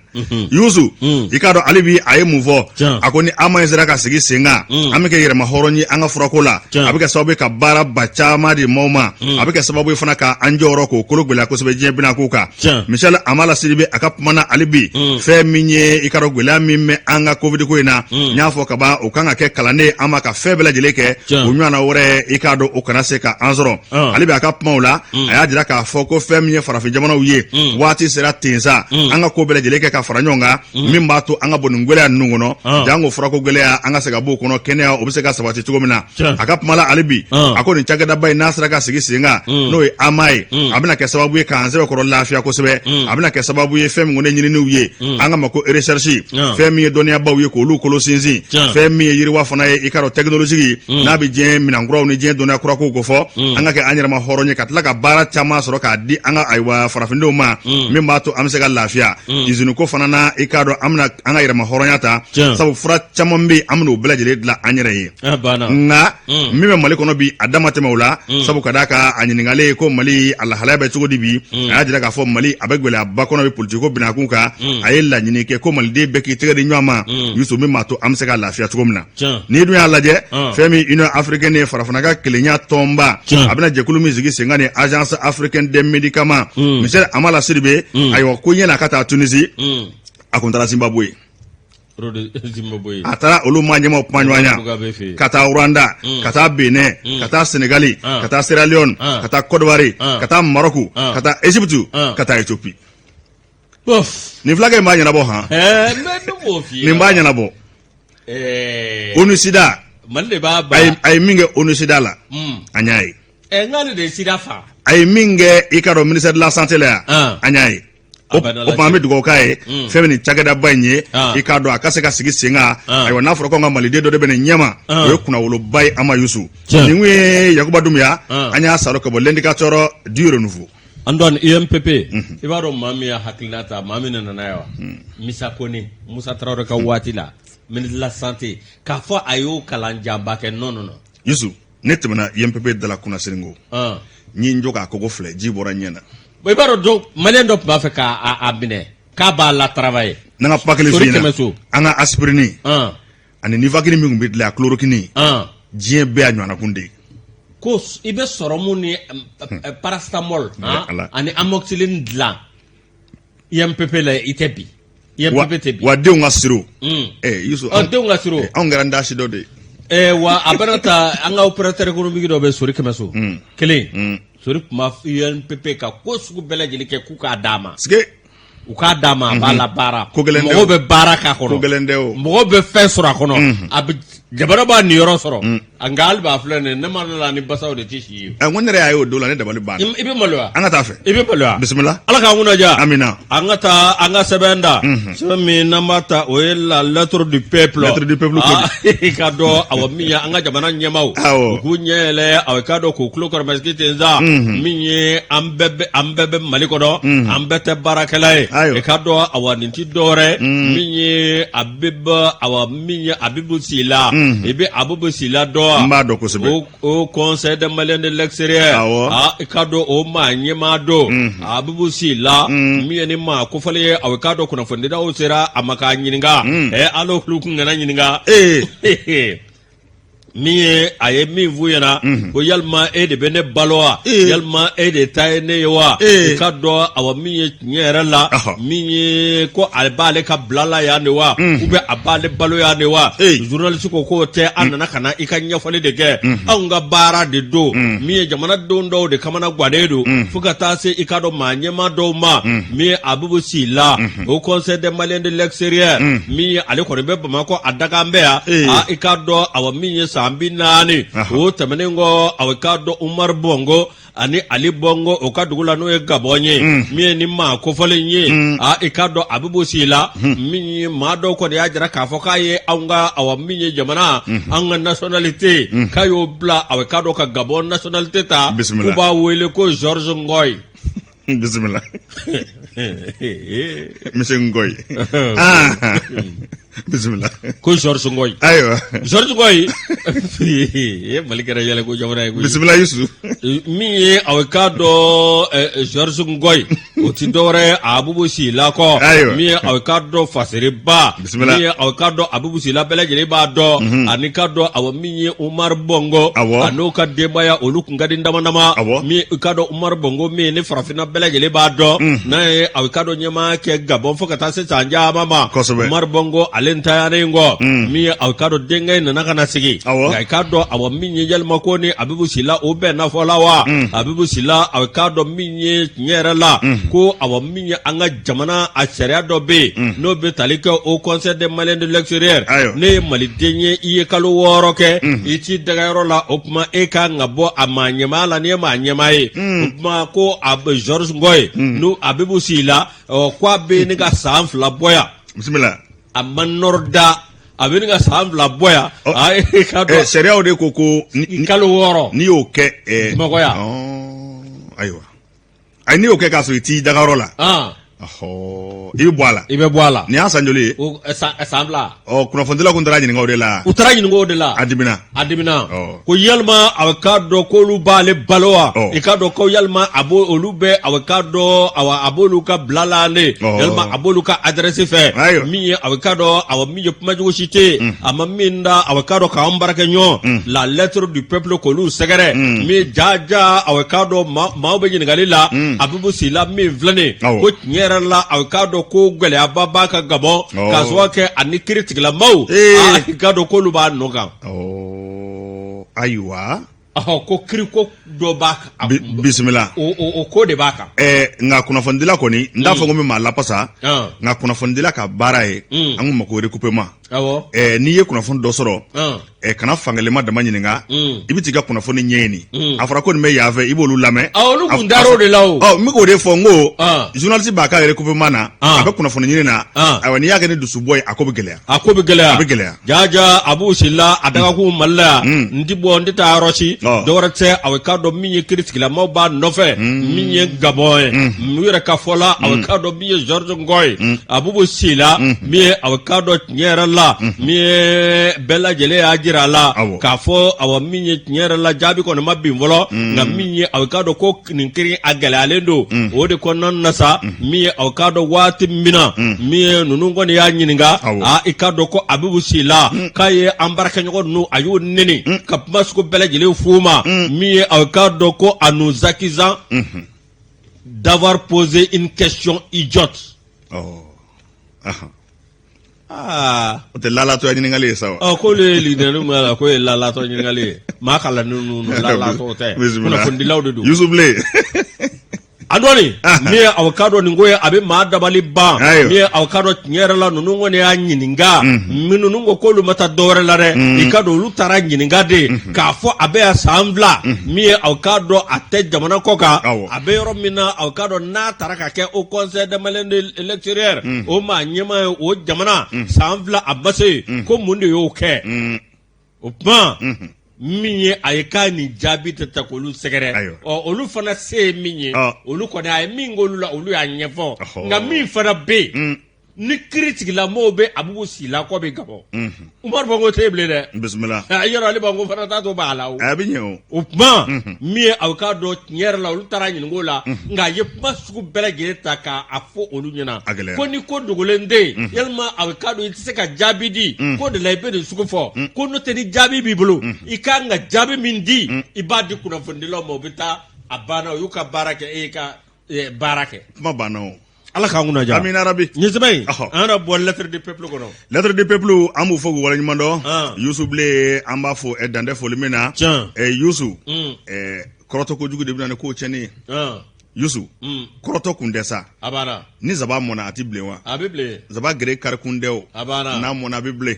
Yusu, i k'a dɔn hali bi a ye mun fɔ? A ko ni AMA in sera ka sigi sen kan, an bɛ kɛ yɛrɛma hɔrɔn ye an ka furako la. A bɛ kɛ sababu ye ka baara ba caman di maaw ma. A bɛ kɛ sababu ye fana ka an jɔyɔrɔ k'o kolo gɛlɛya kosɛbɛ diɲɛ binako kan. Michel Hamala Sidibe a ka kuma na hali bi, fɛn min ye, i k'a dɔn gɛlɛya min bɛ an ka Covid ko in na, n y'a fɔ ka ban, o kan ka kɛ kalanden an ma ka fɛn bɛɛ lajɛlen kɛ, o ɲɔgɔnna wɛrɛ, i k'a dɔn o kana se ka an sɔrɔ. Hali bi a ka kumaw la, a y'a jira k'a fɔ ko fɛn min ye farafin jamanaw ye, waati sera ten sa, an ka ko bɛɛ lajɛlen kɛ ka fara ɲɔgɔn kan, min b'a to an ka bɔ nin gɛlɛya ninnu kɔnɔ, janko furako gɛlɛya, an ka se ka b'o kɔnɔ, kɛnɛya o bɛ se ka sabati cogo min na. A ka kuma la hali bi, a ko nin cakɛdaba in n'a sera ka sigi sen kan, n'o ye AMA ye, a bɛna kɛ sababu ye k'an sɛbɛkɔrɔ lafiya kosɛbɛ. A bɛna kɛ sababu ye fɛn min kɔni ɲininiw ye, an k'a ma ko recherche, fɛn min ye dɔnniyabaw ye k'olu kolo sinsin, fɛn min ye yiriwa fana ye, i k'a dɔn technologie n'a bɛ diɲɛ minɛn kuraw ni diɲɛ dɔnniya kura kow kofɔ, an ka kɛ an yɛrɛma hɔrɔn ye ka tila ka baara caman sɔrɔ k'a di. di an ka ayiwa farafindenw ma min b'a to an bɛ se ka lafiya usine ko fana na, i k'a dɔn an bɛna an ka yɛrɛma hɔrɔnya ta, sabu fura caman bɛ yen, an bɛna o bɛɛ lajɛlen dilan an yɛrɛ ye. Nka min bɛ Mali kɔnɔ bi, a dama tɛmɛ o la, sabu ka d'a kan a ɲininkalen ko Mali a lahalaya bɛ cogo di bi, a y'a jira k'a fɔ Mali a bɛ gɛlɛyaba kɔnɔ bi politiko binakun kan. A ye laɲini kɛ ko maliden bɛɛ k'i tɛgɛ di ɲɔgɔn ma, Yusu, min b'a to an bɛ se ka lafiya cogo min na. N'i dun y'a lajɛ, fɛn min Union africaine ye, farafinna ka kelenya tɔnba, a bɛna jɛkulu min sigi sen kan ni Agence africaine des médicaments, Michel Hamala Sidibe, ayiwa, ko ɲɛna a ka taa Tunisie, a kun taara Zimbabwe. A taara olu maa ɲɛmaaw kuma ɲɔgɔnya, ka taa Rwanda, ka taa Benin, ka taa Senegali, ka taa Sierra Leone, ka taa Côte d'Ivoire, ka taa Maroc, ka taa Égypte, ka taa Éthiopie. Nin fulakɛ in b'a ɲɛnabɔ han, nin b'a ɲɛnabɔ. ONUSIDA, a ye min kɛ ONUSIDA la, an y'a ye. A ye min kɛ, i k'a dɔn, ministère de la santé la yan, an y'a ye. O tuma an bɛ dugawu k'a ye, fɛn min nin cakɛdaba in ye, i k'a dɔn a ka se ka sigi sen kan. Ayiwa, n'a fɔra ko an ka maliden dɔ de bɛ nin ɲɛma, o ye kunnawoloba ye an ma. Yusu, nin kun ye Yakuba Dunbiya, an y'a sɔrɔ ka bɔ L'Indicateur du Renouveau. Antoine, UMPP, i b'a dɔn maa min y'a hakilina ta, maa min nana n'a ye wa? Misa Kone, Musa Tarawele ka waati la, ministre de la santé, k'a fɔ a y'o kalan janba kɛ. Non, non, non. Yusu, ne tɛmɛna UMPP da la Kunasirigo, n ye n jɔ k'a kogo filɛ, ji bɔra n ɲɛ na. Bon, i b'a dɔn dɔw, maliyɛn dɔ tun b'a fɛ k'a minɛ k'a b'a la travailler. N'an ka kuma kelen f'i ɲɛna, an ka aspirine ani Nivaquine min tun bɛ dilan, chloroquine, diɲɛ bɛɛ y'a ɲɔgɔnna kun de ye. Ko i bɛ sɔrɔmu ni paracétamol ani amoxicilline dilan UMPP la, i tɛ bi. IMPP tɛ bi. Wa denw ka siro. Yusu, denw ka siro. Anw kɛra n da si dɔ de ye. Wa a bɛna ta an ka opérateur économique dɔ bɛ Sori Kɛmɛso kelen. Sori tun b'a UMPP ka ko sugu bɛɛ lajɛlen kɛ k'u k'a d'a ma. Sike. U k'a d'a ma, a b'a la baara. Ko gɛlɛn tɛ o. Mɔgɔw bɛ baara k'a kɔnɔ. Ko gɛlɛn tɛ o. Mɔgɔw bɛ fɛn sɔrɔ a kɔnɔ. A bɛ jamana b'a niyɔrɔ sɔrɔ. Nka hali b'a filɛ nin ye, ne ma la ni basaw de tɛ si ye. Ɛ, n ko ne yɛrɛ y'a ye o don la, ne dabali banna. I bɛ maloya. An ka taa fɛ. I bɛ maloya. Bisimila. Ala k'an kunna diya. Amina. An ka taa an ka sɛbɛn da. Sɛbɛn min n'an b'a ta, o ye La Lettre du peuple. Lettre du peuple ko di. I k'a dɔn, awa, min ye an ka jamana ɲɛmaaw. Awɔ. U k'u ɲɛ yɛlɛ, awa, i k'a dɔn k'u tulo kɔrɔmasigi ten sa. Min ye an bɛɛ bɛ Mali kɔnɔ. An bɛɛ tɛ baarakɛla ye. Ayiwa. I k'a dɔn, awa, nin ti dɔwɛrɛ. Min ye Habib, awa, min ye Abibu Sila. I bɛ Abibu Sila dɔn wa? N b'a dɔn kosɛbɛ. Haut Conseil des Maliens de l'extérieur. Awɔ. Aa, i k'a dɔn o maa ɲɛmaa don. Abibu Sila. Min ye ni maa kofɔlen ye, awa, i k'a dɔn kunnafonidilaw sera a ma k'a ɲininka. Ɛ, hali olu kun kana ɲininka. Ee. Min ye a ye min f'u ɲɛna ko yalima e de bɛ ne balo wa, yalima e de ta ye ne ye wa? I k'a dɔn, awa, min ye tiɲɛ yɛrɛ la, min ye ko a b'ale ka bila la yan de wa, ou bien a b'ale balo yan de wa? Journaliste ko k'o tɛ, an nana ka na i ka ɲɛfɔli de kɛ, anw ka baara de don. Min ye jamanadenw dɔw de kamana gannen don, fo ka taa se i k'a dɔn maa ɲɛmaa dɔw ma. Min ye Abibu Sila, Haut Conseil des Maliens de l'extérieur, min ye ale kɔni bɛ Bamakɔ, a dakan bɛ yan. I k'a dɔn, awa, min ye san 40 o tɛmɛnen kɔ, awa, i k'a dɔn Umaru Bɔngo ani Ali Bɔngo, o ka dugu la, n'o ye Gabɔn ye. Min ye ni maa kofɔlen ye, aa, i k'a dɔn Abibu Sila, min ye maa dɔw kɔni y'a jira k'a fɔ k'a ye anw ka, awa, min ye jamana, an ka nationalité, k'a y'o bila, awa, i k'a dɔn ka Gabɔn nationalité ta, k'u b'a wele ko Georges Ngoy. Bisimila, monsieur Ngoy. Ah, bisimila. Ko Georges Ngoy. Ayiwa. Georges Ngoy ye Mali kɛra yɛlɛ ko jamana ye koyi. Bisimila, Yusu. Min ye aw k'a dɔn Georges Ngoy, o ti dɔwɛrɛ ye Abubu Sila kɔ. Ayiwa. Min ye aw k'a dɔn Faseriba. Bisimila. Min ye aw k'a dɔn Abubu Sila, bɛɛ lajɛlen b'a dɔn. Ani k'a dɔn, awa, min ye Umaru Bɔngo. Awɔ. A n'o ka denbaya, olu kun ka di dama dama. Awɔ. Min i k'a dɔn Umaru Bɔngo, min ni farafinna bɛɛ lajɛlen b'a dɔn. N'a ye aw k'a dɔn ɲɛmaa kɛ Gabɔn fo ka taa se san caman ma. Kosɛbɛ. Umaru Bɔngo ale ntanyalen kɔ. Min ye aw k'a dɔn denkɛ in nana ka na sigi. Awɔ. Nka i k'a dɔn, awa, min ye yalima ko ni Abibu Sila o bɛnna fɔ la wa? Abibu Sila, aw k'a dɔn min ye tiɲɛ yɛrɛ la, ko awa, min ye an ka jamana a sariya dɔ bɛ yen, n'o bɛ tali kɛ Haut Conseil des Maliens de l'extérieur. Ayiwa. Ne ye maliden ye, i ye kalo 6 kɛ i t'i dagayɔrɔ la, o tuma e ka kan ka bɔ a maa ɲɛmaa la n'i ye maa ɲɛmaa ye. O tuma ko a Georges Ngoy n'o Abibu Sila, ɔ, ko a bɛ ne ka san 2 bɔ yan. Bisimila. A ma nɔrɔ da, a bɛ ne ka san 2 bɔ yan. A e ka dɔn. Sariyaw de ko kalo 6. N'i y'o kɛ. Bamakɔ yan. Ayiwa. Ayi, n'i y'o kɛ k'a sɔrɔ i t'i dagayɔrɔ la, i bɛ bɔ a la. I bɛ bɔ a la. Nin y'a san joli ye? San 2. Ɔ, kunnafonidilaw kun taara ɲininka o de la. U taara ɲininka o de la. A dimina. A dimina ko yalima a k'a dɔn k'olu b'ale balo wa? I k'a dɔn ko yalima a b'o olu bɛ a k'a dɔn, awa, a b'olu ka bila la ne, yalima a b'olu ka adresse fɛ min ye, a k'a dɔn, awa, min ye kuma jugu si tɛ yen a ma min da, a k'a dɔn k'an baarakɛɲɔgɔn la Lettre du Peuple k'olu sɛgɛrɛ min jaja, a k'a dɔn maaw bɛ ɲininkali la Abibu Sila min filɛ nin ko tiɲɛ yɛrɛ la, a k'a dɔn ko gɛlɛyaba b'a kan Gabɔn k'a sababu kɛ ani kiiritigilamaw, i k'a dɔn k'olu b'a nɔ kan. Ayiwa. Ko kiriko dɔ b'a kan. Bisimila. O ko de b'a kan. Nka kunnafonidila kɔni, n t'a fɔ ko n bɛ maa lapasa, nka kunnafonidila ka baara ye, an k'o ma ko recoupement. N'i ye kunnafoni dɔ sɔrɔ, kana fankelenma dama ɲininka, i bɛ t'i ka kunnafoni ɲɛɲini. A fɔra ko nin bɛ yan fɛ, i b'olu lamɛn. Olu kun dar'o de la o. N bɛ k'o de fɔ, n ko journaliste b'a ka recoupement na, a bɛ kunnafoni ɲini na. Ayiwa, n'i y'a kɛ ni dusubɔ ye, a ko bɛ gɛlɛya. A ko bɛ gɛlɛya. A bɛ gɛlɛya. Jaja Abu Sila a dagakun Mali la yan, n ti bɔ, n tɛ taa yɔrɔ si, dɔwɛrɛ tɛ, a k'a dɔn min ye kiiritigilamaw b'a nɔfɛ min ye Gabɔn ye, u yɛrɛ ka fɔ la, a k'a dɔn min ye Georges Ngoy Abubu Sila min ye, a k'a dɔn tiɲɛ yɛrɛ la min ye bɛɛ lajɛlen y'a jira a la k'a fɔ, awa, min ye tiɲɛ yɛrɛ la jaabi kɔni ma bin fɔlɔ, nka min ye a k'a dɔn ko nin kiri a gɛlɛyalen don. O de kɔnɔna na sa, min ye a k'a dɔn waati min na min ye ninnu kɔni y'a ɲininka, aa, i k'a dɔn ko Abibu Sila k'a ye an baarakɛɲɔgɔn ninnu, a y'u neni ka kuma sugu bɛɛ lajɛlen f'u ma, min ye a k'a dɔn ko en nous accusant d'avoir posé une question idiote. Aa. O tɛ lalatɔya ɲininkali ye sa wa? Ɔ, k'olu ye lidɛni min la, k'o ye lalatɔ ɲininkali ye. Maa kalannen ninnu, lalatɔ tɛ, kunnafonidilaw de don. Yusuf Bilen. A dɔɔni min ye aw k'a dɔn nin ko ye, a bɛ maa dabali ban. Min ye aw k'a dɔn tiɲɛ yɛrɛ la, ninnu kɔni y'a ɲininka, ninnu ko k'olu ma taa dɔwɛrɛ la dɛ, i k'a dɔn olu taara ɲininka de k'a fɔ a bɛ yan san 2, min ye aw k'a dɔn a tɛ jamana kɔ kan, a bɛ yɔrɔ min na, aw k'a dɔn n'a taara ka kɛ Haut Conseil des Maliens de l'extérieur, o maa ɲɛmaa ye o jamana, san 2 a ma se yen, ko mun de y'o kɛ? O tuma min ye a ye k'a nin jaabi tɛ ta k'olu sɛgɛrɛ. Ɔ, olu fana se ye min ye, olu kɔni a ye min k'olu la, olu y'a ɲɛfɔ. Nka min fana bɛ yen, ni kiri tigilamɔgɔw bɛ Abubu Sila kɔ bɛ Gabɔn, Umaru Bongo tɛ yen bilen dɛ. Bisimila. Yɔrɔ ale Bongo fana t'a to b'a la o. A bɛ ɲɛ o. O tuma min ye aw k'a dɔn tiɲɛ yɛrɛ la, olu taara ɲininka o la, nka a ye kuma sugu bɛɛ lajɛlen ta k'a fɔ olu ɲɛna ko ni ko dogolen tɛ yen, yalima aw k'a dɔn i tɛ se ka jaabi di ko de la i bɛ nin sugu fɔ, ko n'o tɛ ni jaabi b'i bolo, i ka kan ka jaabi min di, i b'a di kunnafonidilaw ma, u bɛ taa, a banna, u y'u ka baara kɛ, e y'i ka baara kɛ. Kuma banna o. Ala k'an kunna diya. Amina rabi. Nin sɛbɛn in, an yɛrɛ bɔ Lettre du Peuple kɔnɔ. Lettre du Peuple, an b'u fo k'u waleɲuman dɔn. Yusu Bilen, an b'a fo dantɛ foli min na. Yusu, kɔrɔtɔ kojugu de bɛ na ni ko tiɲɛni ye. Yusu, kɔrɔtɔ kun tɛ sa. A banna. Ni zaba mɔna, a tɛ bilen wa? A bɛ bilen. Zaba gere kari kun tɛ o. A banna. N'a mɔna, a bɛ bilen.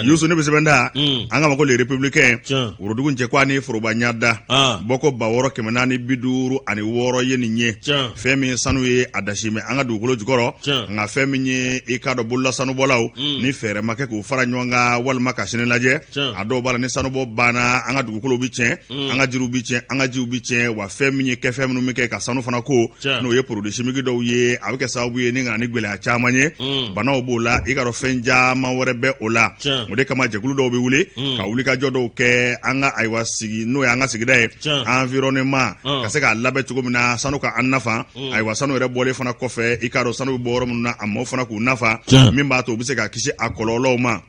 Yusu, ne bɛ sɛbɛn da an k'a ma ko Le Républicain, worodugu cɛ ko ani foroba ɲada bɔko 6456 ye nin ye. Fɛn min sanu ye, a dasi mɛ an ka dugukolo jukɔrɔ, nka fɛn min ye i k'a dɔn bolola sanubɔlaw, ni fɛɛrɛ ma kɛ k'u fara ɲɔgɔn kan walima ka sini lajɛ, a dɔw b'a la ni sanubɔ banna, an ka dugukolo bɛ tiɲɛ, an ka jiriw bɛ tiɲɛ, an ka jiw bɛ tiɲɛ. Wa fɛn min ye kɛfɛn minnu bɛ kɛ ka sanu fana ko, n'o ye produit chimique dɔw ye, a bɛ kɛ sababu ye ni ka na ni gɛlɛya caman ye. Banaw b'o la, i k'a dɔn fɛn caman wɛrɛ bɛ o la. O de kama jɛkulu dɔw bɛ wuli ka wulikajɔ dɔw kɛ an ka, ayiwa, sigi n'o ye an ka sigida ye, environnement, ka se k'a labɛn cogo min na sanu ka an nafa. Ayiwa, sanu yɛrɛ bɔlen fana kɔfɛ, i k'a dɔn sanu bɛ bɔ yɔrɔ minnu na, a maaw fana k'u nafa, min b'a to u bɛ se ka kisi a kɔlɔlɔw ma.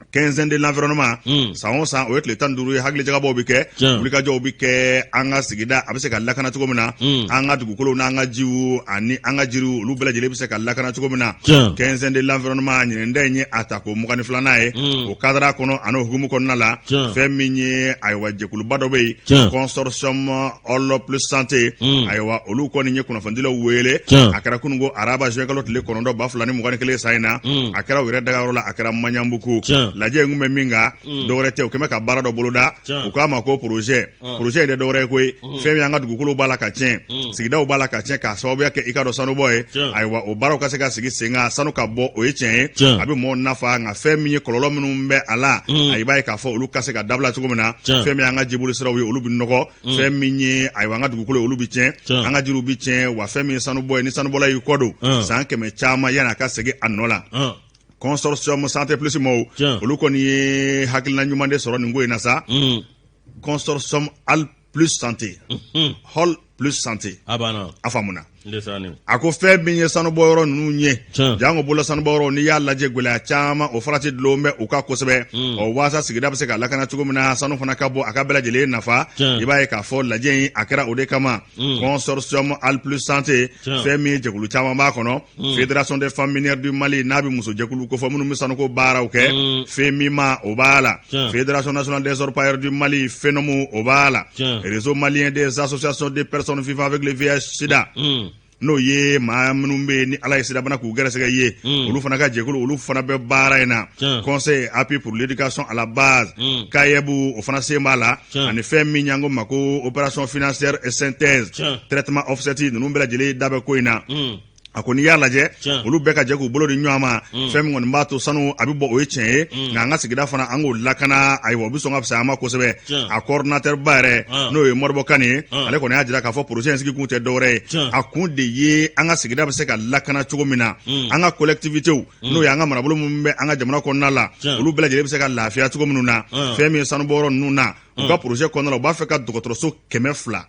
Quinzaine de l'environnement, san o san, o ye tile 15 ye, hakilijagabɔw bɛ kɛ, wulikajɔw bɛ kɛ an ka sigida a bɛ se ka lakana cogo min na, an ka dugukolow n'an ka jiw ani an ka jiriw, olu bɛɛ lajɛlen bɛ se ka lakana cogo min na. Quinzaine de l'environnement ɲinan ta in ye a tako 22nan ye. O cadre kɔnɔ ani o hukumu kɔnɔna la, fɛn min ye, ayiwa, jɛkuluba dɔ bɛ yen, Consortium All Plus Santé, ayiwa, olu kɔni ye kunnafonidilaw wele. A kɛra kununko araba, juin kalo tile 9 2021 san in na. A kɛra u yɛrɛ dagayɔrɔ la, a kɛra Maɲanbugu. Lajɛ in kun bɛ min kan, dɔwɛrɛ tɛ, u kɛmɛ ka baara dɔ boloda, u k'a ma ko projet. Projet in tɛ dɔwɛrɛ ye koyi, fɛn min an ka dugukolo b'a la ka tiɲɛ, sigidaw b'a la ka tiɲɛ k'a sababuya kɛ i ka dɔn sanubɔ ye. Ayiwa, o baaraw ka se ka sigi sen kan, sanu ka bɔ, o ye tiɲɛ ye, a bɛ mɔgɔw nafa, nka fɛn min ye kɔlɔlɔ minnu bɛ a la, a i b'a ye k'a fɔ olu ka se ka dabila cogo min na. Fɛn min an ka jiboli siraw ye, olu bɛ nɔgɔ. Fɛn min ye, ayiwa, an ka dugukolo, olu bɛ tiɲɛ, an ka jiriw bɛ tiɲɛ. Wa fɛn min ye sanubɔ ye, ni sanubɔla y'i kɔ don, san 100 caman yanni a ka segin a nɔ la. Consortium Santé Plus mɔgɔw, olu kɔni ye hakilina ɲuman de sɔrɔ nin ko in na sa. Consortium Hall Plus Santé, Hall Plus Santé, a banna. A faamuna. A ko fɛn min ye sanubɔyɔrɔ ninnu ye, janko bolola sanubɔyɔrɔ, n'i y'a lajɛ, gɛlɛya caman o farati dulon bɛ u kan kosɛbɛ. Ɔ, waasa sigida bɛ se ka lakana cogo min na, sanu fana ka bɔ, a ka bɛɛ lajɛlen nafa. I b'a ye k'a fɔ lajɛ in a kɛra o de kama. Consortium Hall Plus Santé, fɛn min ye jɛkulu caman b'a kɔnɔ, Fédération des femmes minières du Mali, n'a bɛ muso jɛkulu kofɔ minnu bɛ sanuko baaraw kɛ, FEMIMA, o b'a la, Fédération nationale des orpailleurs du Mali, FENOMU, o b'a la, Réseau malien des associations de personnes vivant avec le VIH sida, n'o ye maa minnu bɛ yen ni Ala ye sidabana k'u gɛrɛsɛgɛ ye, olu fana ka jɛkulu, olu fana bɛ baara in na, Conseil appui pour l'éducation à la base, CAEB, o fana sen b'a la, ani fɛn min y'an ko ma ko opération financière et synthèse, traitement offset, ninnu bɛɛ lajɛlen da bɛ ko in na. A ko n'i y'a lajɛ, olu bɛɛ ka jɛ k'u bolo di ɲɔgɔn ma, fɛn min kɔni b'a to sanu a bɛ bɔ, o ye tiɲɛ ye, nka an ka sigida fana, an k'o lakana. Ayiwa, o bɛ sɔn ka fisaya an ma kosɛbɛ. A coordonnateur ba yɛrɛ, n'o ye Moribo Kane ye, ale kɔni y'a jira k'a fɔ projet in sigi kun tɛ dɔwɛrɛ ye, a kun de ye an ka sigida bɛ se ka lakana cogo min na, an ka collectivités, n'o ye an ka marabolo minnu bɛ an ka jamana kɔnɔna la, olu bɛɛ lajɛlen bɛ se ka lafiya cogo minnu na. Fɛn min ye sanubɔyɔrɔ ninnu na, u ka projet kɔnɔna la, u b'a fɛ ka dɔgɔtɔrɔso 200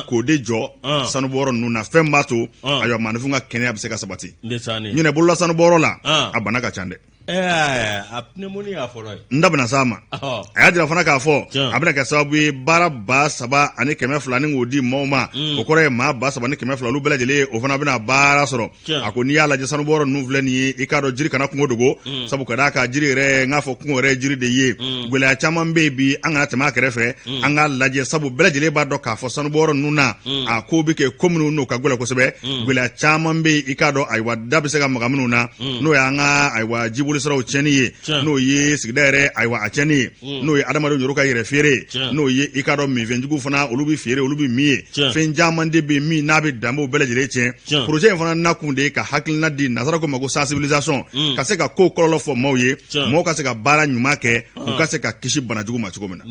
k'o de jɔ sanubɔyɔrɔ ninnu na, fɛn b'a to, ayiwa, maaninfin ka kɛnɛya bɛ se ka sabati. Ɲinɛ, bolola sanubɔyɔrɔ la, a bana ka ca dɛ. A pneumonie y'a fɔlɔ ye. N da bɛna s'a ma. A y'a jira fana k'a fɔ a bɛna kɛ sababu ye baara 3200 ni k'o di maaw ma. O kɔrɔ ye maa 3200, olu bɛɛ lajɛlen, o fana bɛna baara sɔrɔ. A ko n'i y'a lajɛ, sanubɔyɔrɔ ninnu filɛ nin ye, i k'a dɔn jiri kana kungo dogo, sabu ka d'a kan jiri yɛrɛ, n k'a fɔ kungo yɛrɛ ye jiri de ye. Gɛlɛya caman bɛ yen bi, an kana tɛmɛ a kɛrɛfɛ, an k'a lajɛ, sabu bɛɛ lajɛlen b'a dɔn k'a fɔ sanubɔyɔrɔ ninnu na, a ko bɛ kɛ ko minnu n'o ka gɛlɛn kosɛbɛ. Gɛlɛya caman bɛ yen, i k'a dɔn, ayiwa, da bɛ se ka maga minnu na, n'o y'an ka, ayiwa, jibolisiraw tiɲɛni ye, n'o ye sigida yɛrɛ, ayiwa, a tiɲɛni ye, n'o ye adamadenw yɛrɛ ka yɛrɛ feere ye, n'o ye i k'a dɔn minfɛnjugu fana, olu bɛ feere, olu bɛ min ye. Fɛn caman de bɛ min n'a bɛ danbew bɛɛ lajɛlen tiɲɛ. Projet in fana nakun de ye ka hakilina di, nasara ko ma ko sensibilisation, ka se ka ko kɔlɔlɔ fɔ maaw ye, mɔgɔw ka se ka baara ɲuman kɛ, u ka se ka kisi banajugu ma cogo min na.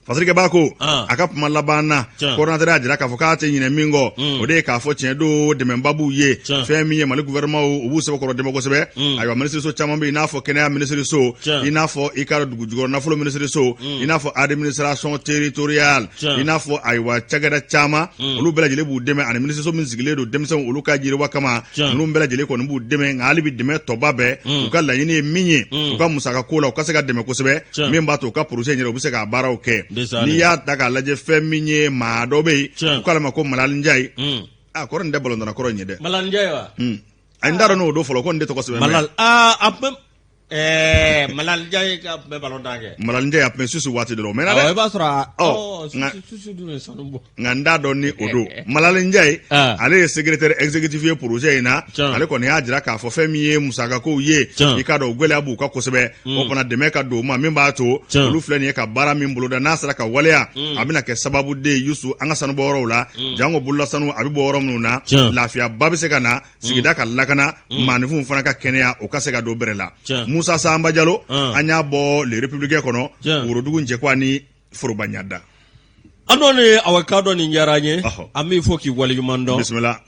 Fasirikɛba ko a ka kuma laban na, coordonnateur y'a jira k'a fɔ k'a tɛ ɲinɛ min kɔ, o de ye k'a fɔ tiɲɛ don, dɛmɛba b'u ye. Fɛn min ye Mali gouvernement, u b'u sɛbɛkɔrɔ dɛmɛ kosɛbɛ. Ayiwa, minisiriso caman bɛ yen, i n'a fɔ kɛnɛya minisiriso, i n'a fɔ i ka dugu jukɔrɔ nafolo minisiriso, i n'a fɔ administration territoriale, i n'a fɔ, ayiwa, cakɛda caman, olu bɛɛ lajɛlen b'u dɛmɛ, ani minisiriso min sigilen don denmisɛnw olu ka yiriwa kama, ninnu bɛɛ lajɛlen kɔni b'u dɛmɛ. Nka hali bi dɛmɛ tɔba bɛɛ, u ka laɲini ye min ye, u ka musaka ko la, u ka se ka dɛmɛ kosɛbɛ, min b'a to u ka projet in yɛrɛ, u bɛ se k'a baaraw kɛ. N'i y'a ta k'a lajɛ, fɛn min ye maa dɔ bɛ yen, u k'ale ma ko Malal Njayi. A kɔrɔ nin tɛ balontanna kɔrɔ in ye dɛ. Malal Njayi wa? A n t'a dɔn n'o don fɔlɔ, ko nin de tɔgɔ sɛbɛn. Malal, aa, a ɛɛ Malal Njayi ka tun bɛ balontan kɛ. Malal Njayi, a tun bɛ Suisse waati dɔ la, o mɛnna dɛ. I b'a sɔrɔ a Suisse dun ye sanu bɔ. Nka n t'a dɔn ni o don. Malal Njayi, ale ye secrétaire exécutif ye projet in na. Ale kɔni y'a jira k'a fɔ fɛn min ye musakakow ye, i k'a dɔn gɛlɛya b'u kan kosɛbɛ. O fana dɛmɛ ka don u ma, min b'a to olu filɛ nin ye ka baara min boloda, n'a sera ka waleya, a bɛna kɛ sababu de ye, Yusu, an ka sanubɔyɔrɔw la, janko bololasanu a bɛ bɔ yɔrɔ minnu na, lafiyaba bɛ se ka na, sigida ka lakana, maaninfinw fana ka kɛnɛya, o ka se ka don bɛrɛ la. Musa Sanba Jalo, an y'a bɔ Le Républicain kɔnɔ, Worodugu Njɛkwa ni foroba ɲada. An dɔn ni awa k'a dɔn nin diyara an ye, an b'i fo k'i waleɲuman dɔn. Bisimila.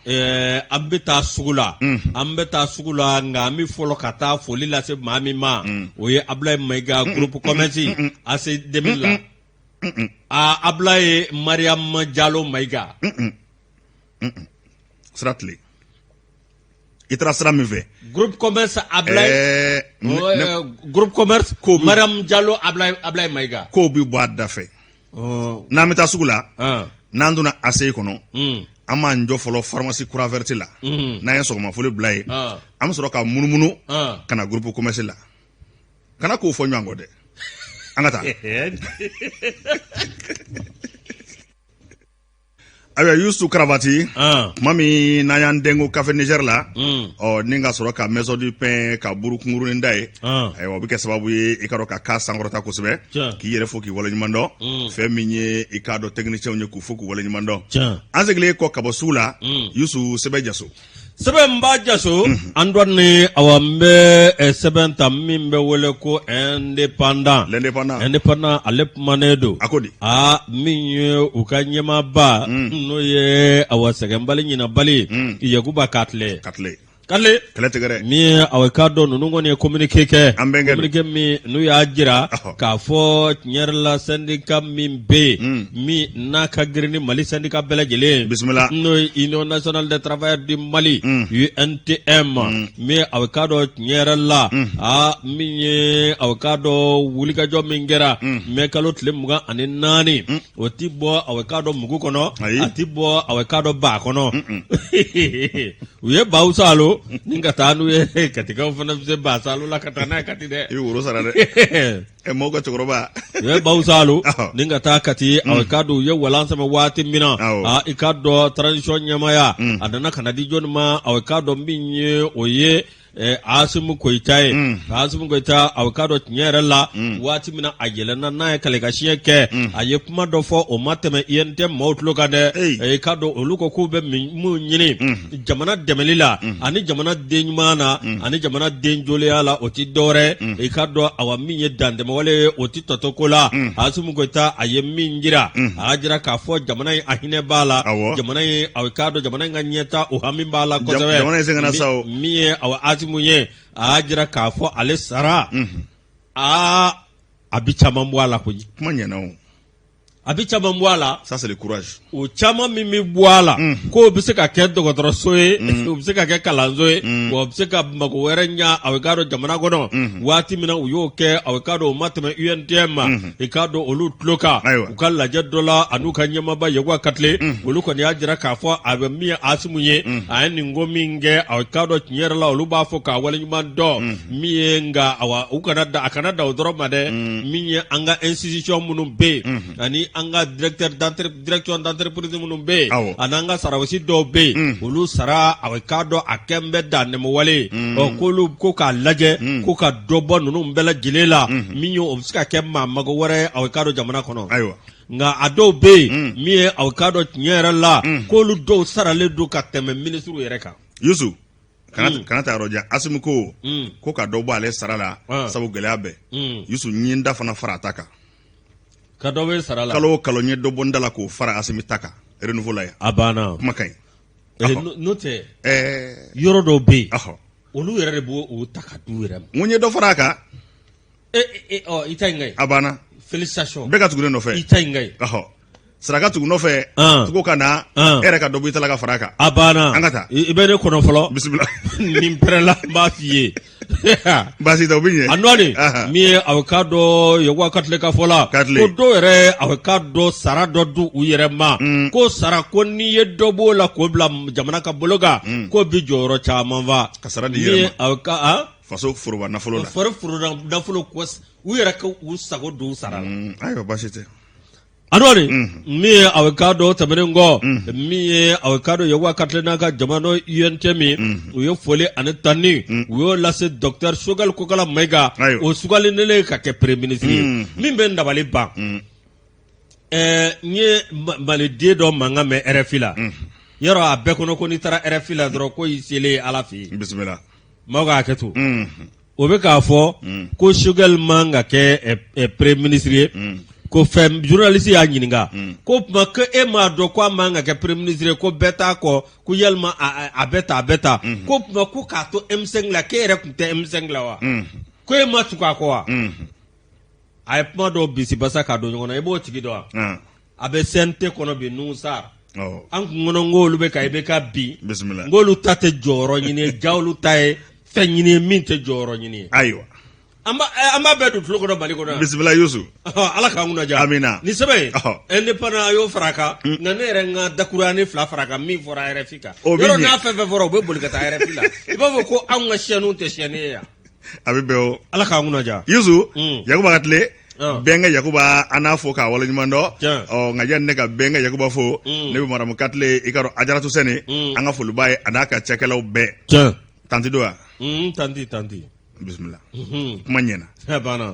An bɛ taa sugu la, an bɛ taa sugu la, nka an bɛ fɔlɔ ka taa foli lase maa min ma, o ye Abulayi Mayiga, groupe commerce AC 2000 la. Aa, Abulayi Mariam Jalo Mayiga. Sira tile, i taara sira min fɛ. Groupe commerce Ablaye. Groupe commerce Mariam Jalo Ablaye Mayiga. Kow bɛ bɔ a da fɛ. N'an bɛ taa sugu la, n'an donna ACI kɔnɔ, an b'an jɔ fɔlɔ pharmacie Croix Verte la. N'an ye sɔgɔmafoli bila yen, an bɛ sɔrɔ ka munumunu ka na groupe commerce la. Kana k'o fɔ ɲɔgɔn kɔ dɛ, an ka taa. Ayiwa Yusu Karavati, tuma min n'an y'an dɛnko Café Niger la, ɔ ni ka sɔrɔ ka Maison du Pain ka buru kunkurunin da ye, ayiwa o bɛ kɛ sababu ye i ka dɔn ka kan sankɔrɔta kosɛbɛ, k'i yɛrɛ fo k'i waleɲuman dɔn. Fɛn min ye i k'a dɔn techniciens ye k'u fo k'u waleɲuman dɔn. An seginnen kɔ ka bɔ sugu la, Yusu, sɛbɛn jaso. Sɛbɛn n b'a jaso an dɔn awa n bɛ sɛbɛn ta min bɛ wele ko Indépendant. L'Indépendant. Indépendant ale kumanen don. A ko di? Aa min ye u ka ɲɛmaaba n'o ye awa sɛgɛnbali ɲinabali Yakuba Katile. Katile. Kale kɛlɛ tigɛ dɛ. Min ye awa k'a dɔn ninnu kɔni ye communiqué kɛ. An bɛnkɛ don. Communiqué min n'u y'a jira k'a fɔ tiɲɛ yɛrɛ la syndicat min bɛ yen min n'a ka girin ni Mali syndicat bɛɛ lajɛlen ye. Bisimila. N'o ye Union nationale des travailleurs du Mali UNTM min awa k'a dɔn tiɲɛ yɛrɛ la aa min ye awa k'a dɔn wulikajɔ min kɛra mɛ kalo tile 24 o ti bɔ awa k'a dɔn mugu kɔnɔ a ti bɔ awa k'a dɔn ba kɔnɔ. U ye baw saalo ni ka taa n'u ye Katikaw fana bɛ se ba saalo la ka taa n'a ye Kati dɛ. I bɛ woro sara dɛ. Ɛ maaw ka cɛkɔrɔba. U ye baw saalo ni ka taa Kati awa k'a dɔn u ye walan sɛmɛ waati min na, aa i k'a dɔn transition ɲɛmaaya a nana ka na di jɔni ma? Awa k'a dɔn min ye o ye Asimu Goyita ye. Asimu Goyita awa k'a dɔn tiɲɛ yɛrɛ la waati min na a yɛlɛnna n'a ye kalikan siɲɛ kɛ, a ye kuma dɔ fɔ o ma tɛmɛ UNTM maaw tulo kan dɛ. I k'a dɔn olu ko k'u bɛ min ɲini jamana dɛmɛli la ani jamana den ɲuman na ani jamana den jolenya la, o tɛ dɔwɛrɛ i k'a dɔn awa min ye dantɛmɛwale ye, o tɛ tɔtɔ ko la. Asimu Goyita a ye min jira, a y'a jira k'a fɔ jamana in a hinɛ b'a la, jamana in awa k'a dɔn jamana in ka ɲɛta o hami b'a la kosɛbɛ. Jamana in sɛgɛnna sa o. Min ye awa Asimu ye, a y'a jira k'a fɔ ale sara aa a bɛ caman bɔ a la koyi. Kuma ɲɛna o. A bɛ caman bɔ a la. Ça c'est le courage. O caman min bɛ bɔ a la, k'o bɛ se ka kɛ dɔgɔtɔrɔso ye, o bɛ se ka kɛ kalanso ye, wa o bɛ se ka mago wɛrɛ ɲɛ awa k'a dɔn jamana kɔnɔ. Waati min na u y'o kɛ, awa k'a dɔn o ma tɛmɛ UNTM ma, i k'a dɔn olu tulo kan. U ka lajɛ dɔ la an'u ka ɲɛmaaba Yakuba Katile, olu kɔni y'a jira k'a fɔ a bɛ min ye Asimu ye, a ye nin ko min kɛ, awa k'a dɔn tiɲɛ yɛrɛ la olu b'a fɔ k'a waleɲuman dɔn. Min ye nka awa u kana da a kana da o dɔrɔn ma dɛ. Min ye an ka institution minnu bɛ yen ani an ka directeur direction d'entreprise minnu bɛ yen ani an ka sɔrɔdasi dɔw bɛ yen, olu sara awa k'a dɔn a kɛn bɛ dantɛmɛwale ye. Ɔ k'olu ko k'a lajɛ ko ka dɔ bɔ ninnu bɛɛ lajɛlen la, min ye o bɛ se ka kɛ maa mago wɛrɛ ye awa k'a dɔn jamana kɔnɔ. Nka a dɔw bɛ yen min ye awa k'a dɔn tiɲɛ yɛrɛ la k'olu dɔw saralen don ka tɛmɛ minisiriw yɛrɛ kan. Yusu, kana taa yɔrɔ jan. Asimu ko ko ka dɔ bɔ ale sara la sabu gɛlɛya bɛɛ. Yusu, n ye n da fana fara a ta kan. Ka dɔ bɛ sara la. Kalo o kalo n ye dɔ bɔ n da la k'o fara Asimi ta kan Renouveau la yan. A banna. Kuma ka ɲi. N'o tɛ, yɔrɔ dɔw bɛ yen, olu yɛrɛ de b'o ta ka d'u yɛrɛ ma. N ko n ye dɔ fara a kan. I ta in ka ɲi. A banna. Félicitations. Bɛɛ ka tugu ne nɔfɛ. I ta in ka ɲi. Saraka tugu nɔfɛ. Tugu ka na. E yɛrɛ ka dɔ bɔ i ta la ka fara a kan. A banna. An ka taa. I bɛ ne kɔnɔ fɔlɔ. Bisimila. Nin pɛrɛnla n b'a f'i ye. Baasi tɛ, o bɛ ɲɛ. A nɔɔni min ye awa k'a dɔn Yakuba Katile ka fɔ la. Katile. Ko dɔw yɛrɛ awa k'a dɔn sara dɔ di u yɛrɛ ma. Ko sara ko n'i ye dɔ b'o la k'o bila jamana ka bolo kan. K'o bɛ jɔyɔrɔ caman fa. Ka sara di yɛrɛ ma. Awa ka Faso foroba nafolo la. Foroba nafolo ko u yɛrɛ ka u sago don sara la. Ayiwa baasi tɛ. A nɔɔni min ye awa k'a dɔn tɛmɛnen kɔ, min ye awa k'a dɔn Yakuba Katile n'a ka jama n'o UNTM, u ye foli ani tanni u y'o lase docteur Choguel Kokala Mayiga, o sugandili ka kɛ premier ministre ye. Min bɛ n dabali ban, n ye maliden dɔ mankan mɛn RFI la. Yɔrɔ a bɛɛ kɔnɔ ko n'i taara RFI la dɔrɔn ko y'i selen Ala fɛ yen. Bisimila. Maaw ka hakɛ to. O bɛ k'a fɔ ko Choguel man ka kɛ premier ministre ye. Ko fɛn journaliste y'a ɲininka ko tuma ko e m'a dɔn ko a man ka kɛ premier ministre ye, ko bɛɛ t'a kɔ, ko yalima a bɛ tan a bɛ tan, ko tuma ko k'a to M5 la, k'e yɛrɛ tun tɛ M5 la wa, ko e ma tugu a kɔ wa? A ye kuma dɔw bisibasa k'a don ɲɔgɔn na. I b'o tigi dɔn wa? A bɛ CNT kɔnɔ bi, Nuhu Sar. An kun kɔnɔ n k'olu bɛ ka IBK bin, n k'olu ta tɛ jɔyɔrɔ ɲini ye, ja olu ta ye fɛn ɲini ye min tɛ jɔyɔrɔ ɲini ye. Ayiwa. An b'a bɛɛ don tulo kɔnɔ Mali kɔnɔ yan. Bisimila Yusu. Ala k'an kunna diya. Amina. Nin sɛbɛn in, Indépendant a y'o fara a kan, nka ne yɛrɛ n ka dakuruya ni fila fara a kan min fɔra RFI kan. Yɔrɔ n'a fɛn fɛn fɔra u bɛ boli ka taa RFI la. I b'a fɔ ko anw ka chaîne tɛ chaîne ye yan. A bɛ bɛn o. Ala k'an kunna diya. Yusu, Yakuba ka tile. Bɛnkɛ Yakuba an n'a fo k'a waleɲuman dɔn. Ɔ nka yanni ne ka Bɛnkɛ Yakuba fo, ne bɛ madamu Katile, i k'a dɔn Ajaratu Sɛni, an ka foli b'a ye a n'a ka cakɛlaw bɛɛ. Tanti don wa? Tanti, tanti. Bisimila. Kuma ɲɛna.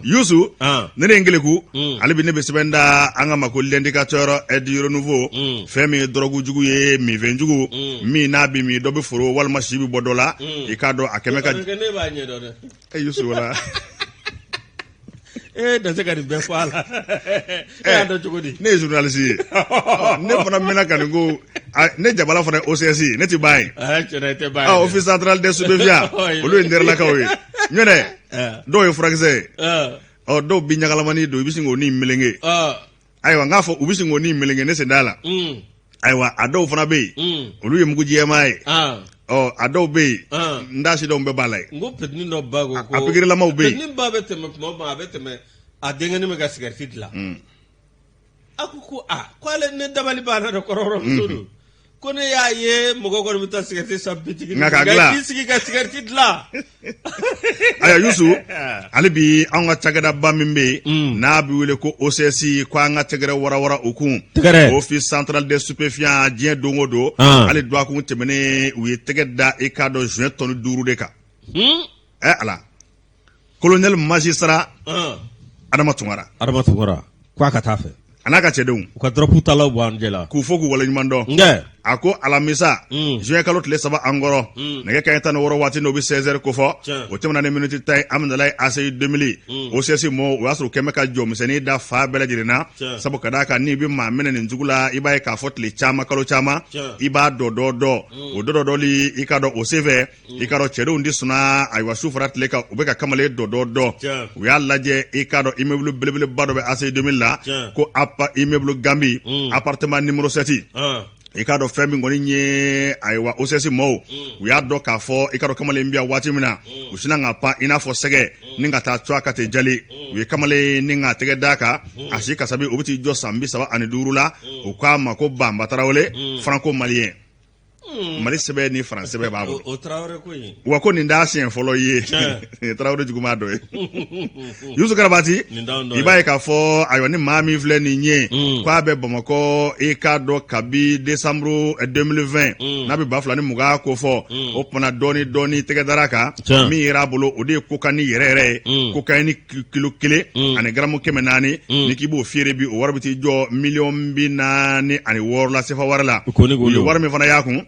Yusu, ne ye n keleku hali bi ne bɛ sɛbɛn da an k'a ma ko L'Indicateur du Renouveau. Fɛn min ye dɔrɔgu jugu ye, minfɛn jugu min n'a bɛ min, dɔ bɛ foro walima si bɛ bɔ dɔ la, i k'a dɔn a kɛmɛ ka ne b'a ɲɛdɔn dɛ. Yusu wala. E da se ka nin bɛɛ fɔ a la, e y'a dɔn cogo di? Ne ye journaliste ye, ne fana mɛnna ka nin ko ne jabala fana ye OCS ye, ne tɛ ban ye. Tiɲɛ, i tɛ ban ye. Office central des stupéfiants, olu ye n terilakaw ye. Ɲɔnɛ, dɔw ye furakisɛ ye, ɔ dɔw bɛ ɲagalamani don, i bɛ sin k'o ni meleke. Ayiwa, n k'a fɔ u bɛ sin k'o ni meleke, ne sen t'a la. Ayiwa, a dɔw fana bɛ yen, olu ye mugu jɛman ye. Ɔ a dɔw bɛ yen, n t'a si dɔn, bɛɛ b'a la yen. N ko petini dɔ ba ko a pikirilamaw bɛ yen. Petini ba bɛ tɛmɛ tuma o tuma, a bɛ tɛmɛ, a denkɛnin bɛ ka sigariti dilan. A ko ko aa, ko ale ne dabali banna dɛ, kɔrɔmuso don. Ko ne y'a ye mɔgɔ kɔni bɛ taa sigariti san bitigi nka k'a dilan k'i sigi ka sigariti dilan. Ayiwa Yusu, hali bi anw ka cakɛdaba min bɛ yen n'a bɛ wele ko OCS, ko an ka tɛgɛrɛ warawara u kun. Tɛgɛrɛ. Office central des stupéfiants, diɲɛ don o don, hali dɔgɔkun tɛmɛnen u ye tɛgɛ da, i k'a dɔn, joint tɔni 5 de kan. Ɛ Ala, colonel magistrat Adama Tunkara. Adama Tunkara, k'a ka taa fɛ. A n'a ka cɛdenw. U ka dɔrɔgu talaw b'an jɛ la. K'u fo k'u waleɲuman dɔn. Nkɛ. A ko alamisa, juin kalo tile 3 an kɔrɔ, nɛgɛ kanɲɛ 16 waati n'o bɛ 16 heures kofɔ, o tɛmɛna ni miniti 10 ye, Amudalayi ACI 2000, OCS mɔɔw, o y'a sɔrɔ u kɛn bɛ ka jɔmisɛnnin da fa bɛɛ lajɛlen na, sabu ka d'a kan n'i bɛ maa minɛ nin sugu la, i b'a ye k'a fɔ tile caman, kalo caman, i b'a dɔ dɔ dɔ, o dɔ dɔ dɔli, i k'a dɔn o senfɛ, i k'a dɔn cɛdenw tɛ sunaa. Ayiwa, su fara tile kan, u bɛ ka kamalen dɔ dɔ dɔ. U y'a lajɛ, i k'a dɔn immeuble belebeleba dɔ bɛ ACI 2000 la, ko immeuble Gambi, appartement numéro 7. I k'a dɔn fɛn min kɔni ye, ayiwa, OCS mɔɔw, u y'a dɔn k'a fɔ, i k'a dɔn kamalen bi yan waati min na, u sinna ka pan i n'a fɔ sɛgɛ ni ka taa cun a kan ten jali. U ye kamalen ni k'a tɛgɛ d'a kan, a si kasabi o bɛ t'i jɔ san 35 la. U k'a ma ko Banba Tarawele, franco malien, Mali sɛbɛn ni faransi sɛbɛn b'a bolo. O Tarawele ko in. Wa ko nin t'a siɲɛ fɔlɔ ye. Nin Tarawele juguman dɔ ye. Yusu Karabati, i b'a ye k'a fɔ, ayiwa, ni maa min filɛ nin ye, k'a bɛ Bamakɔ, i k'a dɔn kabi décembre 2020, n'a bɛ 2020 ko fɔ, o tuma dɔɔni dɔɔni tɛgɛ dara kan. Min yɛrɛ a bolo, o de ye kokani yɛrɛ yɛrɛ ye, kokayini kilo 1 ani garamu 400. Ni k'i b'o feere bi, o wari bɛ t'i jɔ miliyɔn 46 la sefa wari la. U ye wari min fana y'a kun,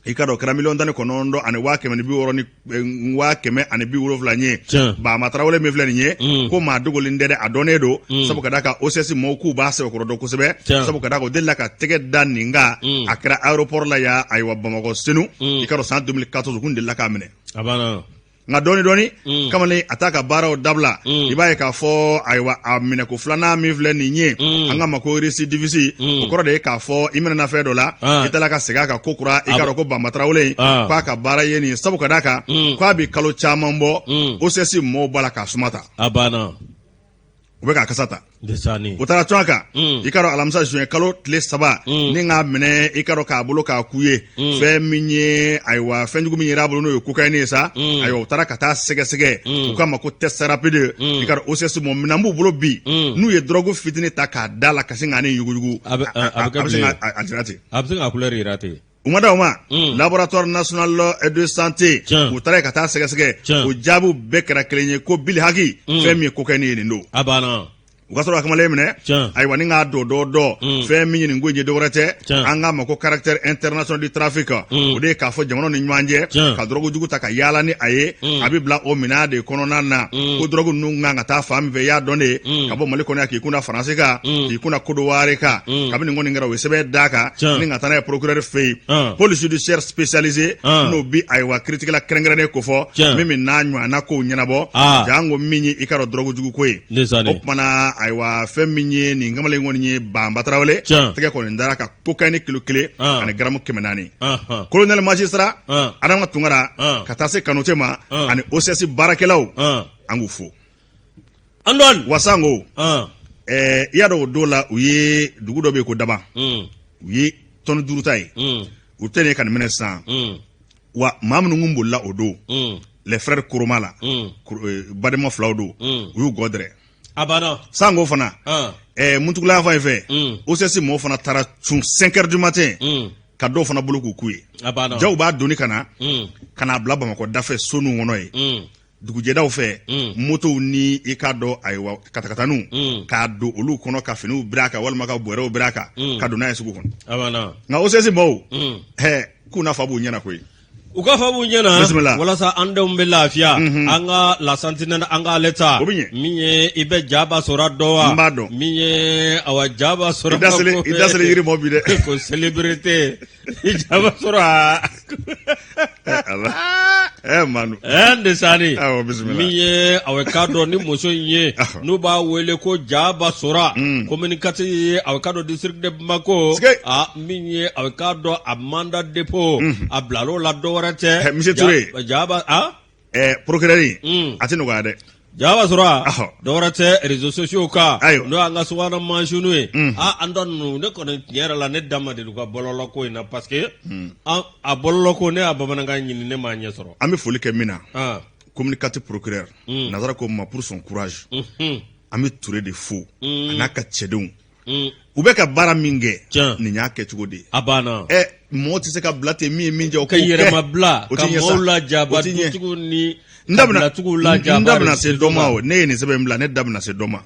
i k'a dɔn kɛra miliyɔn 19 ani waa kɛmɛ ni bi wɔɔrɔ ni 170 ye. Bama Tarawele min filɛ nin ye, ko maa dogolen tɛ dɛ, a dɔnnen don, sabu ka d'a kan OCS mɔɔw k'u b'a sɛbɛkɔrɔ dɔn kosɛbɛ, sabu ka d'a kan o delila ka tɛgɛ da nin kan. A kɛra aéroport la yan, ayiwa, Bamakɔ Senu, i k'a dɔn san 2014 u kun delila k'a minɛ. A banna. Nka dɔɔni dɔɔni, kamalen a t'a ka baaraw dabila. I b'a ye k'a fɔ, ayiwa, a minɛko filanan min filɛ nin ye, an k'a ma ko récidiviste, o kɔrɔ de ye k'a fɔ i minɛna fɛn dɔ la, i taara ka segin a kan ko kura. I k'a dɔn ko Banba Tarawele, k'a ka baara ye nin, sabu ka d'a kan k'a bɛ kalo caman bɔ, OCS mɔɔw b'a la k'a suma ta. A banna. U bɛ k'a kasa ta. U taara cun a kan, i k'a dɔn alamisa juin kalo tile 3, ni k'a minɛ, i k'a dɔn k'a bolo k'a ku ye fɛn min ye, ayiwa, fɛnjugu min yɛrɛ a bolo, n'o ye kokayini ye sa. Ayiwa, u taara ka taa sɛgɛsɛgɛ, u k'a ma ko test rapide. I k'a dɔn OCS mɔ minɛn b'u bolo bi, n'u ye dɔrɔgu fitinin ta k'a da la ka sin k'a ni yuguyugu, a bɛ sin k'a jira ten. A bɛ se k'a couleur jira ten. U ma da o ma, laboratoire national de santé, u taara ka taa sɛgɛsɛgɛ, o jaabiw bɛɛ kɛra kelen ye, ko bili haki, fɛn min ye kokayini ye, nin don. A banna. U ka sɔrɔ ka kamalen minɛ, ayiwa, ni k'a dɔ dɔ dɔ. Fɛn min ye nin ko in ye, dɔwɛrɛ tɛ, an k'a ma ko caractère international du trafic, o de ye k'a fɔ jamanaw ni ɲɔgɔn cɛ ka dɔrɔgu jugu ta ka yaala ni a ye, a bɛ bila o minɛn de kɔnɔna na, ko dɔrɔgu ninnu kan ka taa fan min fɛ, i y'a dɔn de, ka bɔ Mali kɔnɔ yan k'i kun da Faransi kan, k'i kun da Kodowari kan. Kabini nin kɔni kɛra, u ye sɛbɛn d'a kan ni ka taa n'a ye procureur fɛ yen, police judiciaire spécialisée, n'o bi, ayiwa, kiritigɛla kɛrɛnkɛrɛnnen kofɔ, min bɛ n'a ɲɔgɔnna kow ɲɛnabɔ, janko min ye, i k'a dɔn, dɔrɔgu jugu ko ye. O tuma na, ayiwa, fɛn min ye nin kamalen kɔni ye, Banba Tarawele, tɛgɛ kɔni dara ka kokayini kilo 1 ani garamu 400. Colonel magistrat Adama Tunkara ka taa se Kanute ma ani OCS baarakɛlaw, an k'u fo. An dɔn. Wasango, i y'a dɔn o don la, u ye dugu dɔ bɛ yen ko Daba, u ye tɔni 5 ta ye, u tɛ nin ye ka nin minɛ sisan. Wa maa minnu kun bolila o don, les frères Koroma la, badenma filaw don, u y'u gɔ dɛrɛ. A banna. Sango fana Muntugula fan in fɛ, OCS mɔgɔw fana taara cun 5 heures du matin ka dɔw fana bolo k'u k'u ye. A banna. Jaw b'a doni ka na ka n'a bila Bamakɔ dafɛ so ninnu kɔnɔ yen, dugujɛdaw fɛ, motow ni i k'a dɔn, ayiwa, katakataniw, k'a don olu kɔnɔ ka finiw biri a kan walima ka bɔrɛw biri a kan ka don n'a ye sugu kɔnɔ. A banna. Nka OCS mɔgɔw, k'u n'a fa b'u ɲɛna koyi. U ka fa b'u ɲɛna. Bisimila. Walasa an denw bɛ lafiya. An ka La Sentinelle, an k'ale ta. O bɛ ɲɛ. Min ye, i bɛ Jaba Sora dɔn wa? N b'a dɔn. Min ye, awa, Jaba Sora. I da selen, i da selen yiri mɔ bi dɛ. Ko célébrité Jaba Sora. Ala Manu. Ɛɛ Ndesani. Awɔ, bisimila. Min ye, awa, k'a dɔn ni muso in ye, n'u b'a wele ko Jaba Sora, commune 4 ye, awa, k'a dɔn district de Bamako. Sike. A min ye, awa, k'a dɔn a mandat dépôt a bilal'o la, dɔ wɛrɛ tɛ. Monsieur Touré. Jaba a Procureur in, a tɛ nɔgɔya dɛ. Jaba Sora, Ɔhɔ. dɔ wɛrɛ tɛ, réseaux sociaux kan, Ayiwa. n'o y'an ka subahana mansinw ye. A an dɔ ninnu, ne kɔni, tiɲɛ yɛrɛ la, ne da ma deli u ka bɔlɔlɔ ko in na, parce que an a bɔlɔlɔ ko, ne y'a bamanankan ɲini, ne m'a ɲɛ sɔrɔ. An bɛ foli kɛ min na, commune 4 procureur, nazara ko ma, pour son courage. An bɛ Touré de fo, a n'a ka cɛdenw. U bɛ ka baara min kɛ, nin y'a kɛcogo de ye. A banna. Mɔgɔ tɛ se ka bila ten, min ye min jɛ, o ka k'o kɛ. Yɛrɛmabila O ka tɛ ɲɛ sa. maaw lajaba, O tɛ ɲɛ. dutigiw ni N da bɛna kabilatigiw lajaba. n da bɛna se dɔ ma o. Ne ye nin sɛbɛn in bila, ne da bɛna se dɔ ma.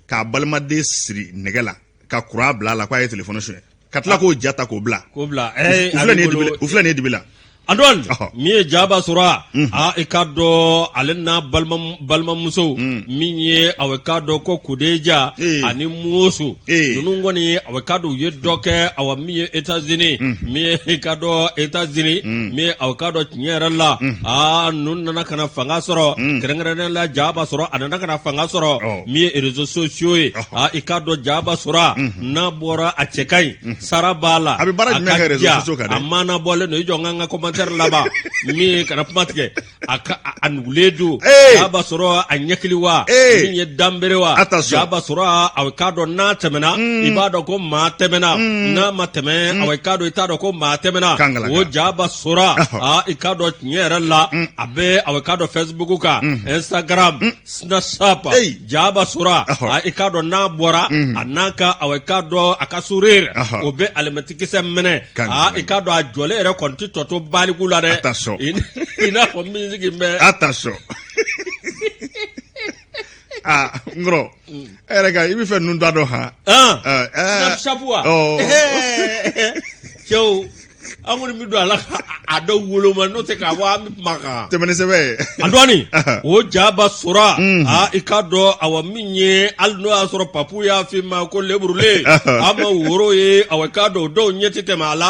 K'a balimaden siri nɛgɛ la ka kuran bila a la k'a ye telefɔni suɲɛ, ka tila k'o ja ta k'o bila. K'o bila. U filɛ nin ye dibi la, u filɛ nin ye dibi la. Antoine, Ɔhɔ. min ye Jaba Sora, a i k'a dɔn ale n'a balimamuso min ye, awa, k'a dɔn ko Kudeja ani Muso ninnu kɔni, awa, k'a dɔn u ye dɔ kɛ, awa, min ye États-Unis, min ye i k'a dɔn États-Unis, min ye, awa, k'a dɔn tiɲɛ yɛrɛ la, aa, ninnu nana ka na fanga sɔrɔ, kɛrɛnkɛrɛnnenya la Jaba Sora, a nana ka na fanga sɔrɔ, min ye réseaux sociaux ye. Aa, i k'a dɔn Jaba Sora n'a bɔra, a cɛ ka ɲi, sara b'a la. A bɛ baara jumɛn a ka kɛ réseaux diya, sociaux kan dɛ? A maana bɔlen don. I jɔ n ka n ka commentaire laban min ye, kana kuma tigɛ, a ka a nugulen don. Jaba Sora a ɲɛkili wa, min ye danbere wa. Attention. Jaba Sora, a k'a dɔn n'a tɛmɛna, i b'a dɔn ko maa tɛmɛna. N'a ma tɛmɛ, a k'a dɔn, i t'a dɔn ko maa tɛmɛna. Kangalaka. O Jaba Sora, a i k'a dɔn tiɲɛ yɛrɛ la, a bɛ, a k'a dɔn Facebook kan, Instagram, Snapchat. Jaba Sora, a i k'a dɔn n'a bɔra, a n'a ka, a k'a dɔn a ka sourire, o bɛ alimɛtikisɛ minɛ. Kangalaka. A i k'a dɔn a jɔlen yɛrɛ kɔni tɛ tɔ to baliku la dɛ. Attention. I n'a fɔ min sigi bɛ. Attention. Aa, n kɔrɔ, e yɛrɛ ka i bɛ fɛn ninnu da dɔn han. Snapchat wa? Ɔ. Cɛw, an kɔni bɛ don a la ka a dɔw woloma, n'o tɛ k'a fɔ an bɛ kuma kan. Tɛmɛ ni sɛbɛn ye. Antoine, o Jaba Sora, a i k'a dɔn, awa, min ye, hali n'o y'a sɔrɔ papu y'a f'i ma ko leburulen, an ma woro ye, awa, i k'a dɔn o dɔw ɲɛ tɛ tɛmɛ a la.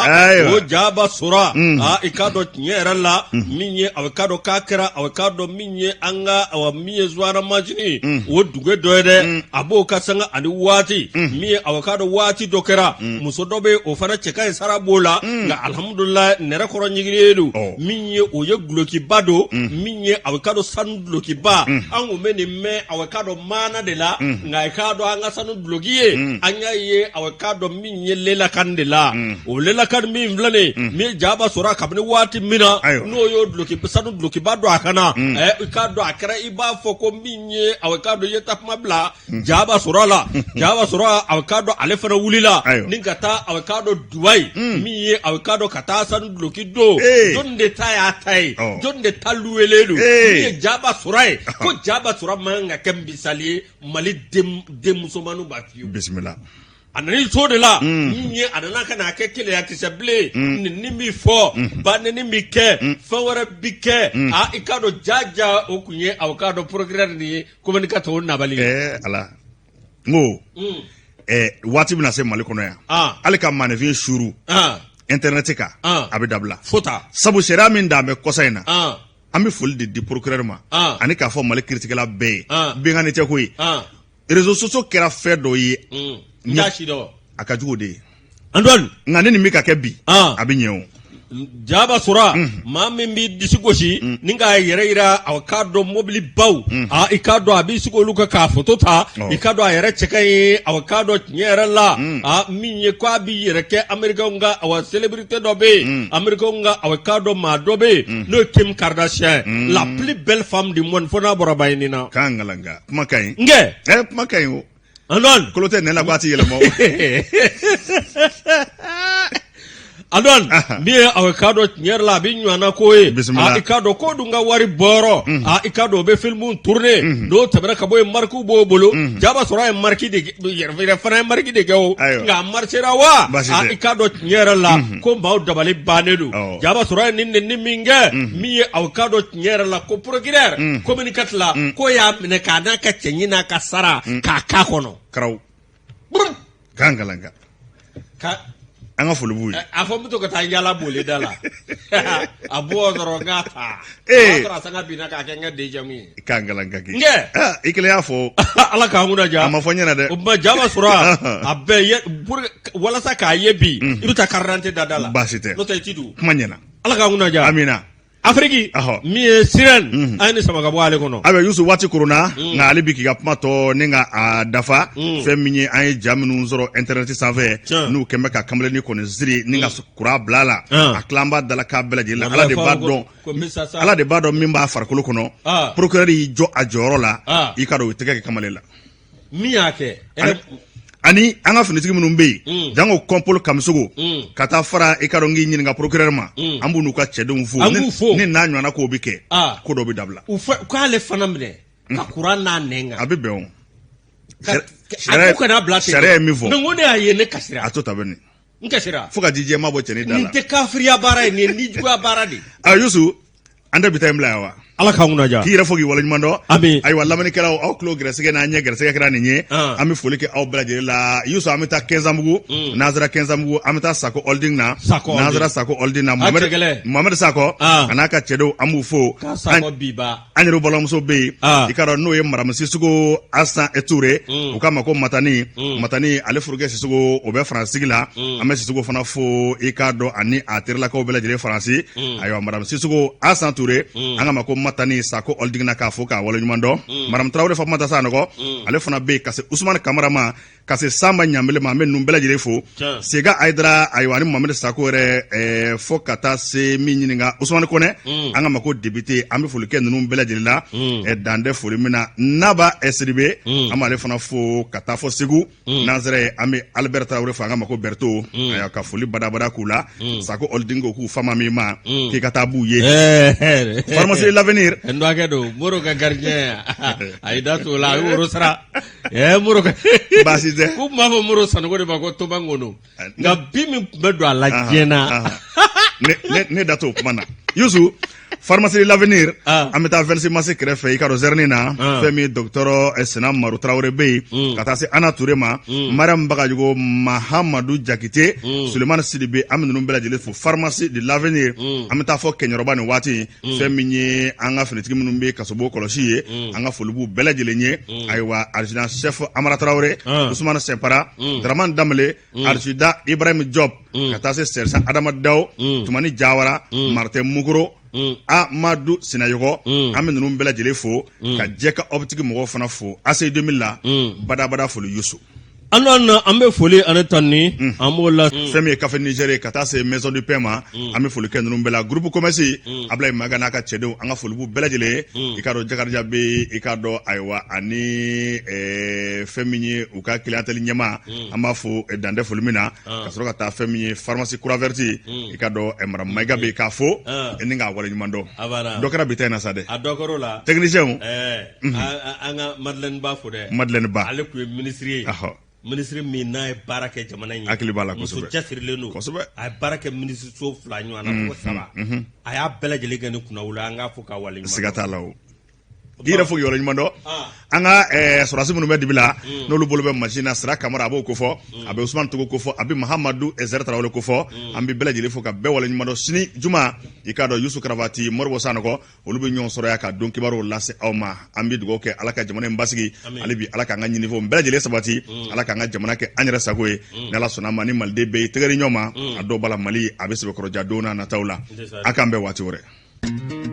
O Jaba Sora, a i k'a dɔn tiɲɛ yɛrɛ la, min ye, awa, k'a dɔn k'a kɛra, awa, k'a dɔn min ye an ka, awa, min ye subahana masini o dugu dɔ ye dɛ. A b'o ka sanga ani waati min ye, awa, k'a dɔn waati dɔ kɛra, muso dɔ bɛ yen, o fana cɛ ka ɲi, sara b'o la, nka alihamudulila, nɛrɛ kɔrɔ ɲiginnen don. Min ye o ye, dulokiba don, min ye, awa, k'a dɔn sanu dulokiba. An kun bɛ nin mɛn, awa, k'a dɔn maana de la, nka i k'a dɔn an ka sanu duloki ye, an y'a ye, awa, k'a dɔn min ye lelakan de la. O lelakan min filɛ nin ye, min ye Jaba Sora, kabini waati min na n'o y'o duloki, sanu dulokiba don a kan na, i k'a dɔn a kɛra i b'a fɔ ko min ye, awa, k'a dɔn i ye takuma bila Jaba Sora la. Jaba Sora, awa, k'a dɔn ale fana wulila ni ka taa, awa, k'a dɔn Dubayi, min ye, awa, k'a dɔn ka taa sanu duloki don. Jɔn de ta y'a ta ye? Jɔn de ta luwelen don? Min ye Jaba Sora ye, ko Jaba Sora man kan ka kɛ misali ye Mali denmusomaninw b'a fiyewu. Bisimila. A nana to de la, min ye a nana ka n'a kɛ keleyakisɛ bilen, nin bɛ fɔ, ba nɛni bɛ kɛ, fɛn wɛrɛ bɛ kɛ. A i k'a dɔn jaja, o kun ye, aw k'a dɔn procureur nin ye commune 4 o nabali. Ala, n ko waati bɛna se Mali kɔnɔ yan, hali ka maaninfin suuru internet kan, a bɛ dabila. Fota. Sabu sariya min dan bɛ kɔsa in na, an bɛ foli de di procureur ma ani k'a fɔ Mali kiritigɛla bɛɛ ye, binkanni tɛ ko ye. Réseaux sociaux kɛra fɛn dɔ ye. N t'a si dɔn. A ka jugu o de ye. Antoine. Nka ni nin bɛ ka kɛ bi, a bɛ ɲɛ o. Jaba sora maa min b'i disi gosi ni k'a yɛrɛ yira a k'a dɔn mobili baw aa i k'a dɔn a b'i sigi olu kan k'a foto ta i k'a dɔn a yɛrɛ cɛ ka ɲi a k'a dɔn tiɲɛ yɛrɛ la aa min ye k'a b'i yɛrɛ kɛ américain ka awa célébrité dɔ bɛ yen américain ka awa k'a dɔn maa dɔ bɛ yen n'o ye Kim Kardashian la plus belle femme du monde fo n'a bɔra Bayini na k'an kalanka kuma ka ɲi n kɛ kuma ka ɲi o Antoine kolo tɛ nɛn na ko a ti yɛlɛma o. Antoine min ye aw k'a dɔn tiɲɛ yɛrɛ la a bɛ ɲɔgɔnna ko ye Bisimila. i k'a dɔn ko dun ka wari bɔyɔrɔ a i k'a dɔn o bɛ filimu tourner n'o tɛmɛna ka bɔ yen marikiw b'o bolo jaba sɔrɔ a ye mariki de kɛ- yɛrɛ fana ye mariki de kɛ o Ayiwa. nka a marisera wa Baasi tɛ. I k'a dɔn tiɲɛ yɛrɛ la ko maaw dabali bannen don Awɔ. jaba sɔrɔ a ye nin nɛni min kɛ min ye aw k'a dɔn tiɲɛ yɛrɛ la ko procureur commune 4 la ko y'a minɛ k'a n'a ka cɛɲi n'a ka sara k'a k'a kɔnɔ Karaw k'an kalanka ka an ka foli b'u ye a fɔ n bɛ to ka taa yala boli da la a bɔ dɔrɔn n k'a ta Ee. o y'a sɔrɔ a sanga binna k'a kɛ n ka dejamu ye k'an kalanka kɛ N kɛ. Ah, i kelen y'a fɔ ala k'an kunna ja a ma fɔ n ɲɛna dɛ o tuma jaba sɔrɔ a bɛɛ ye pour que- walasa k'a ye bi i bɛ taa carte d'identité da da la Baasi tɛ. n'o tɛ i ti don kuma ɲɛna ala k'an kunna ja amina Afiriki min ye sirène an ye nin sama ka bɔ ale kɔnɔ ayiwa Yusu waati koronna nka hali bi k'i ka kuma tɔ ni ka a dafa fɛn min ye an ye ja minnu sɔrɔ internet sanfɛ n'u kɛn bɛ ka kamalennin kɔni siri ni ka kuran bila a la a tilan b'a da la k'a bɛɛ lajɛlen la ala de b'a dɔn ala de b'a dɔn min b'a farikolo kɔnɔ procureur y'i jɔ a jɔyɔrɔ la i k'a dɔn u tɛgɛ kɛ kamalen la min y'a kɛ ani an ka finitigi minnu bɛ yen mm. janko kɔnpolo kamisogo mm. ka taa fara i k'a dɔn k'i ɲininka procureur ma mm. an b'u n'u ka cɛdenw fo ni n'a ɲɔgɔnna kow bɛ kɛ ah. ko dɔ bɛ dabila u k'ale fana minɛ ka kuran n'a nɛn kan a bɛ bɛn o a kana bila ten sariya ye min fɔ mais n ko ne y'a ye ne kasira a to ta bɛ nin n kasira fo ka ji jɛman bɔ cɛnin da la nin tɛ kafiriya baara ye nin ye nijuguya baara de ye a Yusu an tɛ bi ta in bila yan wa ala k'an kunna diya k'i yɛrɛ fo k'i waleɲuman dɔn ami ayiwa lamɛnnikɛlaw aw tulo gɛrɛsɛgɛ n'a ɲɛ gɛrɛsɛgɛ kɛra nin ye Ah. an bɛ foli kɛ aw bɛɛ lajɛlen la Yusu an bɛ taa Kɛnzanbugu n'an sera Kɛnzanbugu an bɛ taa Sako Holding na Sako n'an Holding. sera Sako Holding na Ah, Mohamed cɛgɛlɛ. Mohamed Sakɔ Ah. a n'a ka cɛdenw an b'u fo k'a sakɔ biba an yɛrɛ balimamuso bɛ yen Ah. i k'a dɔn n'o ye maramu Sisoko Asan Ture u k'a ma ko Matani Matani ale furukɛ Sisoko o bɛ Faransi sigi la an bɛ Sisoko fana fo i k'a dɔn ani a terilakaw bɛɛ lajɛlen Faransi ayiwa maramu Sisoko Asan Ture an k'a ma ko Matani Sako Holding na k'a fo k'a waleɲuman dɔn maramu Tarawele Fatumata Sanɔgɔ ale fana bɛ yen ka se Usumani Kamara ma ka se Sanba Ɲanbele ma an bɛ ninnu bɛɛ lajɛlen fo Sega Ayidara ayiwa ani Mohamed Sako yɛrɛ fo ka taa se min ɲininka Usumani Kɔnɛ an k'a ma ko député an bɛ foli kɛ ninnu bɛɛ lajɛlen la dan tɛ foli min na Naba Sidibe an b'ale fana fo ka taa fɔ Segu n'an sera yen an bɛ Albert Tarawele fo an k'a ma ko Berto ayiwa ka foli badabada k'u la Sako Holding ko k'u fama min ma k'i ka taa b'u ye pharmacie l'avenir n dɔgɔkɛ don Moro ka gardien a y'i da t'o la a ye woro sara ɛɛ Moro ka baasi tɛ k'u tun b'a fɔ Moro Sanogo de ma ko Toba Ngono nka bi min tun bɛ don a la diɲɛ na ne da t'o kuma na Yusu pharmacie l'avenir Ah. an bɛ taa 26 mars kɛrɛfɛ i k'a dɔn zɛrɛni na Ah. fɛn min docteur Sina Maru Tarawele bɛ yen ka taa se Ana Ture ma Mariam Bagajogo Mahamadu Jakite Sulemani Sidibe an bɛ ninnu bɛɛ lajɛlen fo pharmacie de l'avenir an bɛ taa fɔ Kɛɲɛrɔba nin waati fɛn min ye an ka finitigi minnu bɛ kasobon kɔlɔsi ye an ka foli b'u bɛɛ lajɛlen ye ayiwa adjudant chef Amara Tarawele Usumani Sɛnpara Dramane Danbele adjudant Ibrahim Diop ka taa se sergent Adama Daw Tumani Jawara Martin Mukoro Amadu Sinayɔgɔ an bɛ ninnu bɛɛ lajɛlen fo ka jɛ ka optique mɔgɔw fana fo ACI 2000 la badabada foli Yusu An an bɛ foli ani tanuni an b'o la fɛn min ye café Niger ye ka taa se maison du pain ma an bɛ foli kɛ ninnu bɛɛ la groupe commerce Ablaye Maga n'a ka cɛdenw an ka foli b'u bɛɛ lajɛlen ye i k'a dɔn Jakarija bɛ yen i k'a dɔn ayiwa ani fɛn min ye u ka clientèle ɲɛmaa an b'a fo dan tɛ foli min na ka sɔrɔ ka taa fɛn min ye pharmacie Croix Verte i k'a dɔn madame Mayiga bɛ yen k'a fo ni k'a waleɲuman dɔn dɔ kɛra bi ta in na sa dɛ a dɔ kɛr'o la technicien an ka Madeleine Ba fo dɛ Madeleine Ba ale tun ye minisiri ye minisiri min n'a ye baara kɛ jamana in ye hakili b'a la muso kosɛbɛ cɛsirilen don kosɛbɛ a ye baara kɛ minisiriso fila ɲɔgɔn na fo saba a y'a bɛɛ lajɛlen kɛ ni kunnawolo an k'a fo k'a waleɲuman siga t'a la o K'i yɛrɛ fo k'i waleɲuman dɔn. An ka sɔrɔdasi minnu bɛ dibi la, n'olu bolo bɛ machine na, Sira Kamara, a b'o kofɔ, a bɛ Usumani Togo kofɔ, a bɛ Mahamadu Zɛrɛ Tarawele kofɔ. An bɛ bɛɛ lajɛlen fo ka bɛɛ waleɲuman dɔn. Sini juma, i k'a dɔn, Yusu Karavati, Moribo Sanɔgɔ, olu bɛ ɲɔgɔn sɔrɔ yan ka don kibaruw lase aw ma. An bɛ dugawu kɛ, Ala ka jamana in basigi hali bi, Ala k'an ka ɲinifɛnw bɛɛ lajɛlen sabati, Ala k'an ka jamana kɛ an yɛrɛ sago ye. Ni Ala sɔnna a ma, ni Maliden bɛɛ y'i tɛgɛ di ɲɔgɔn ma, a dɔw b'a la, Mali a bɛ sɛbɛkɔrɔja don n'a nataw la. A k'an bɛn waati wɛrɛ.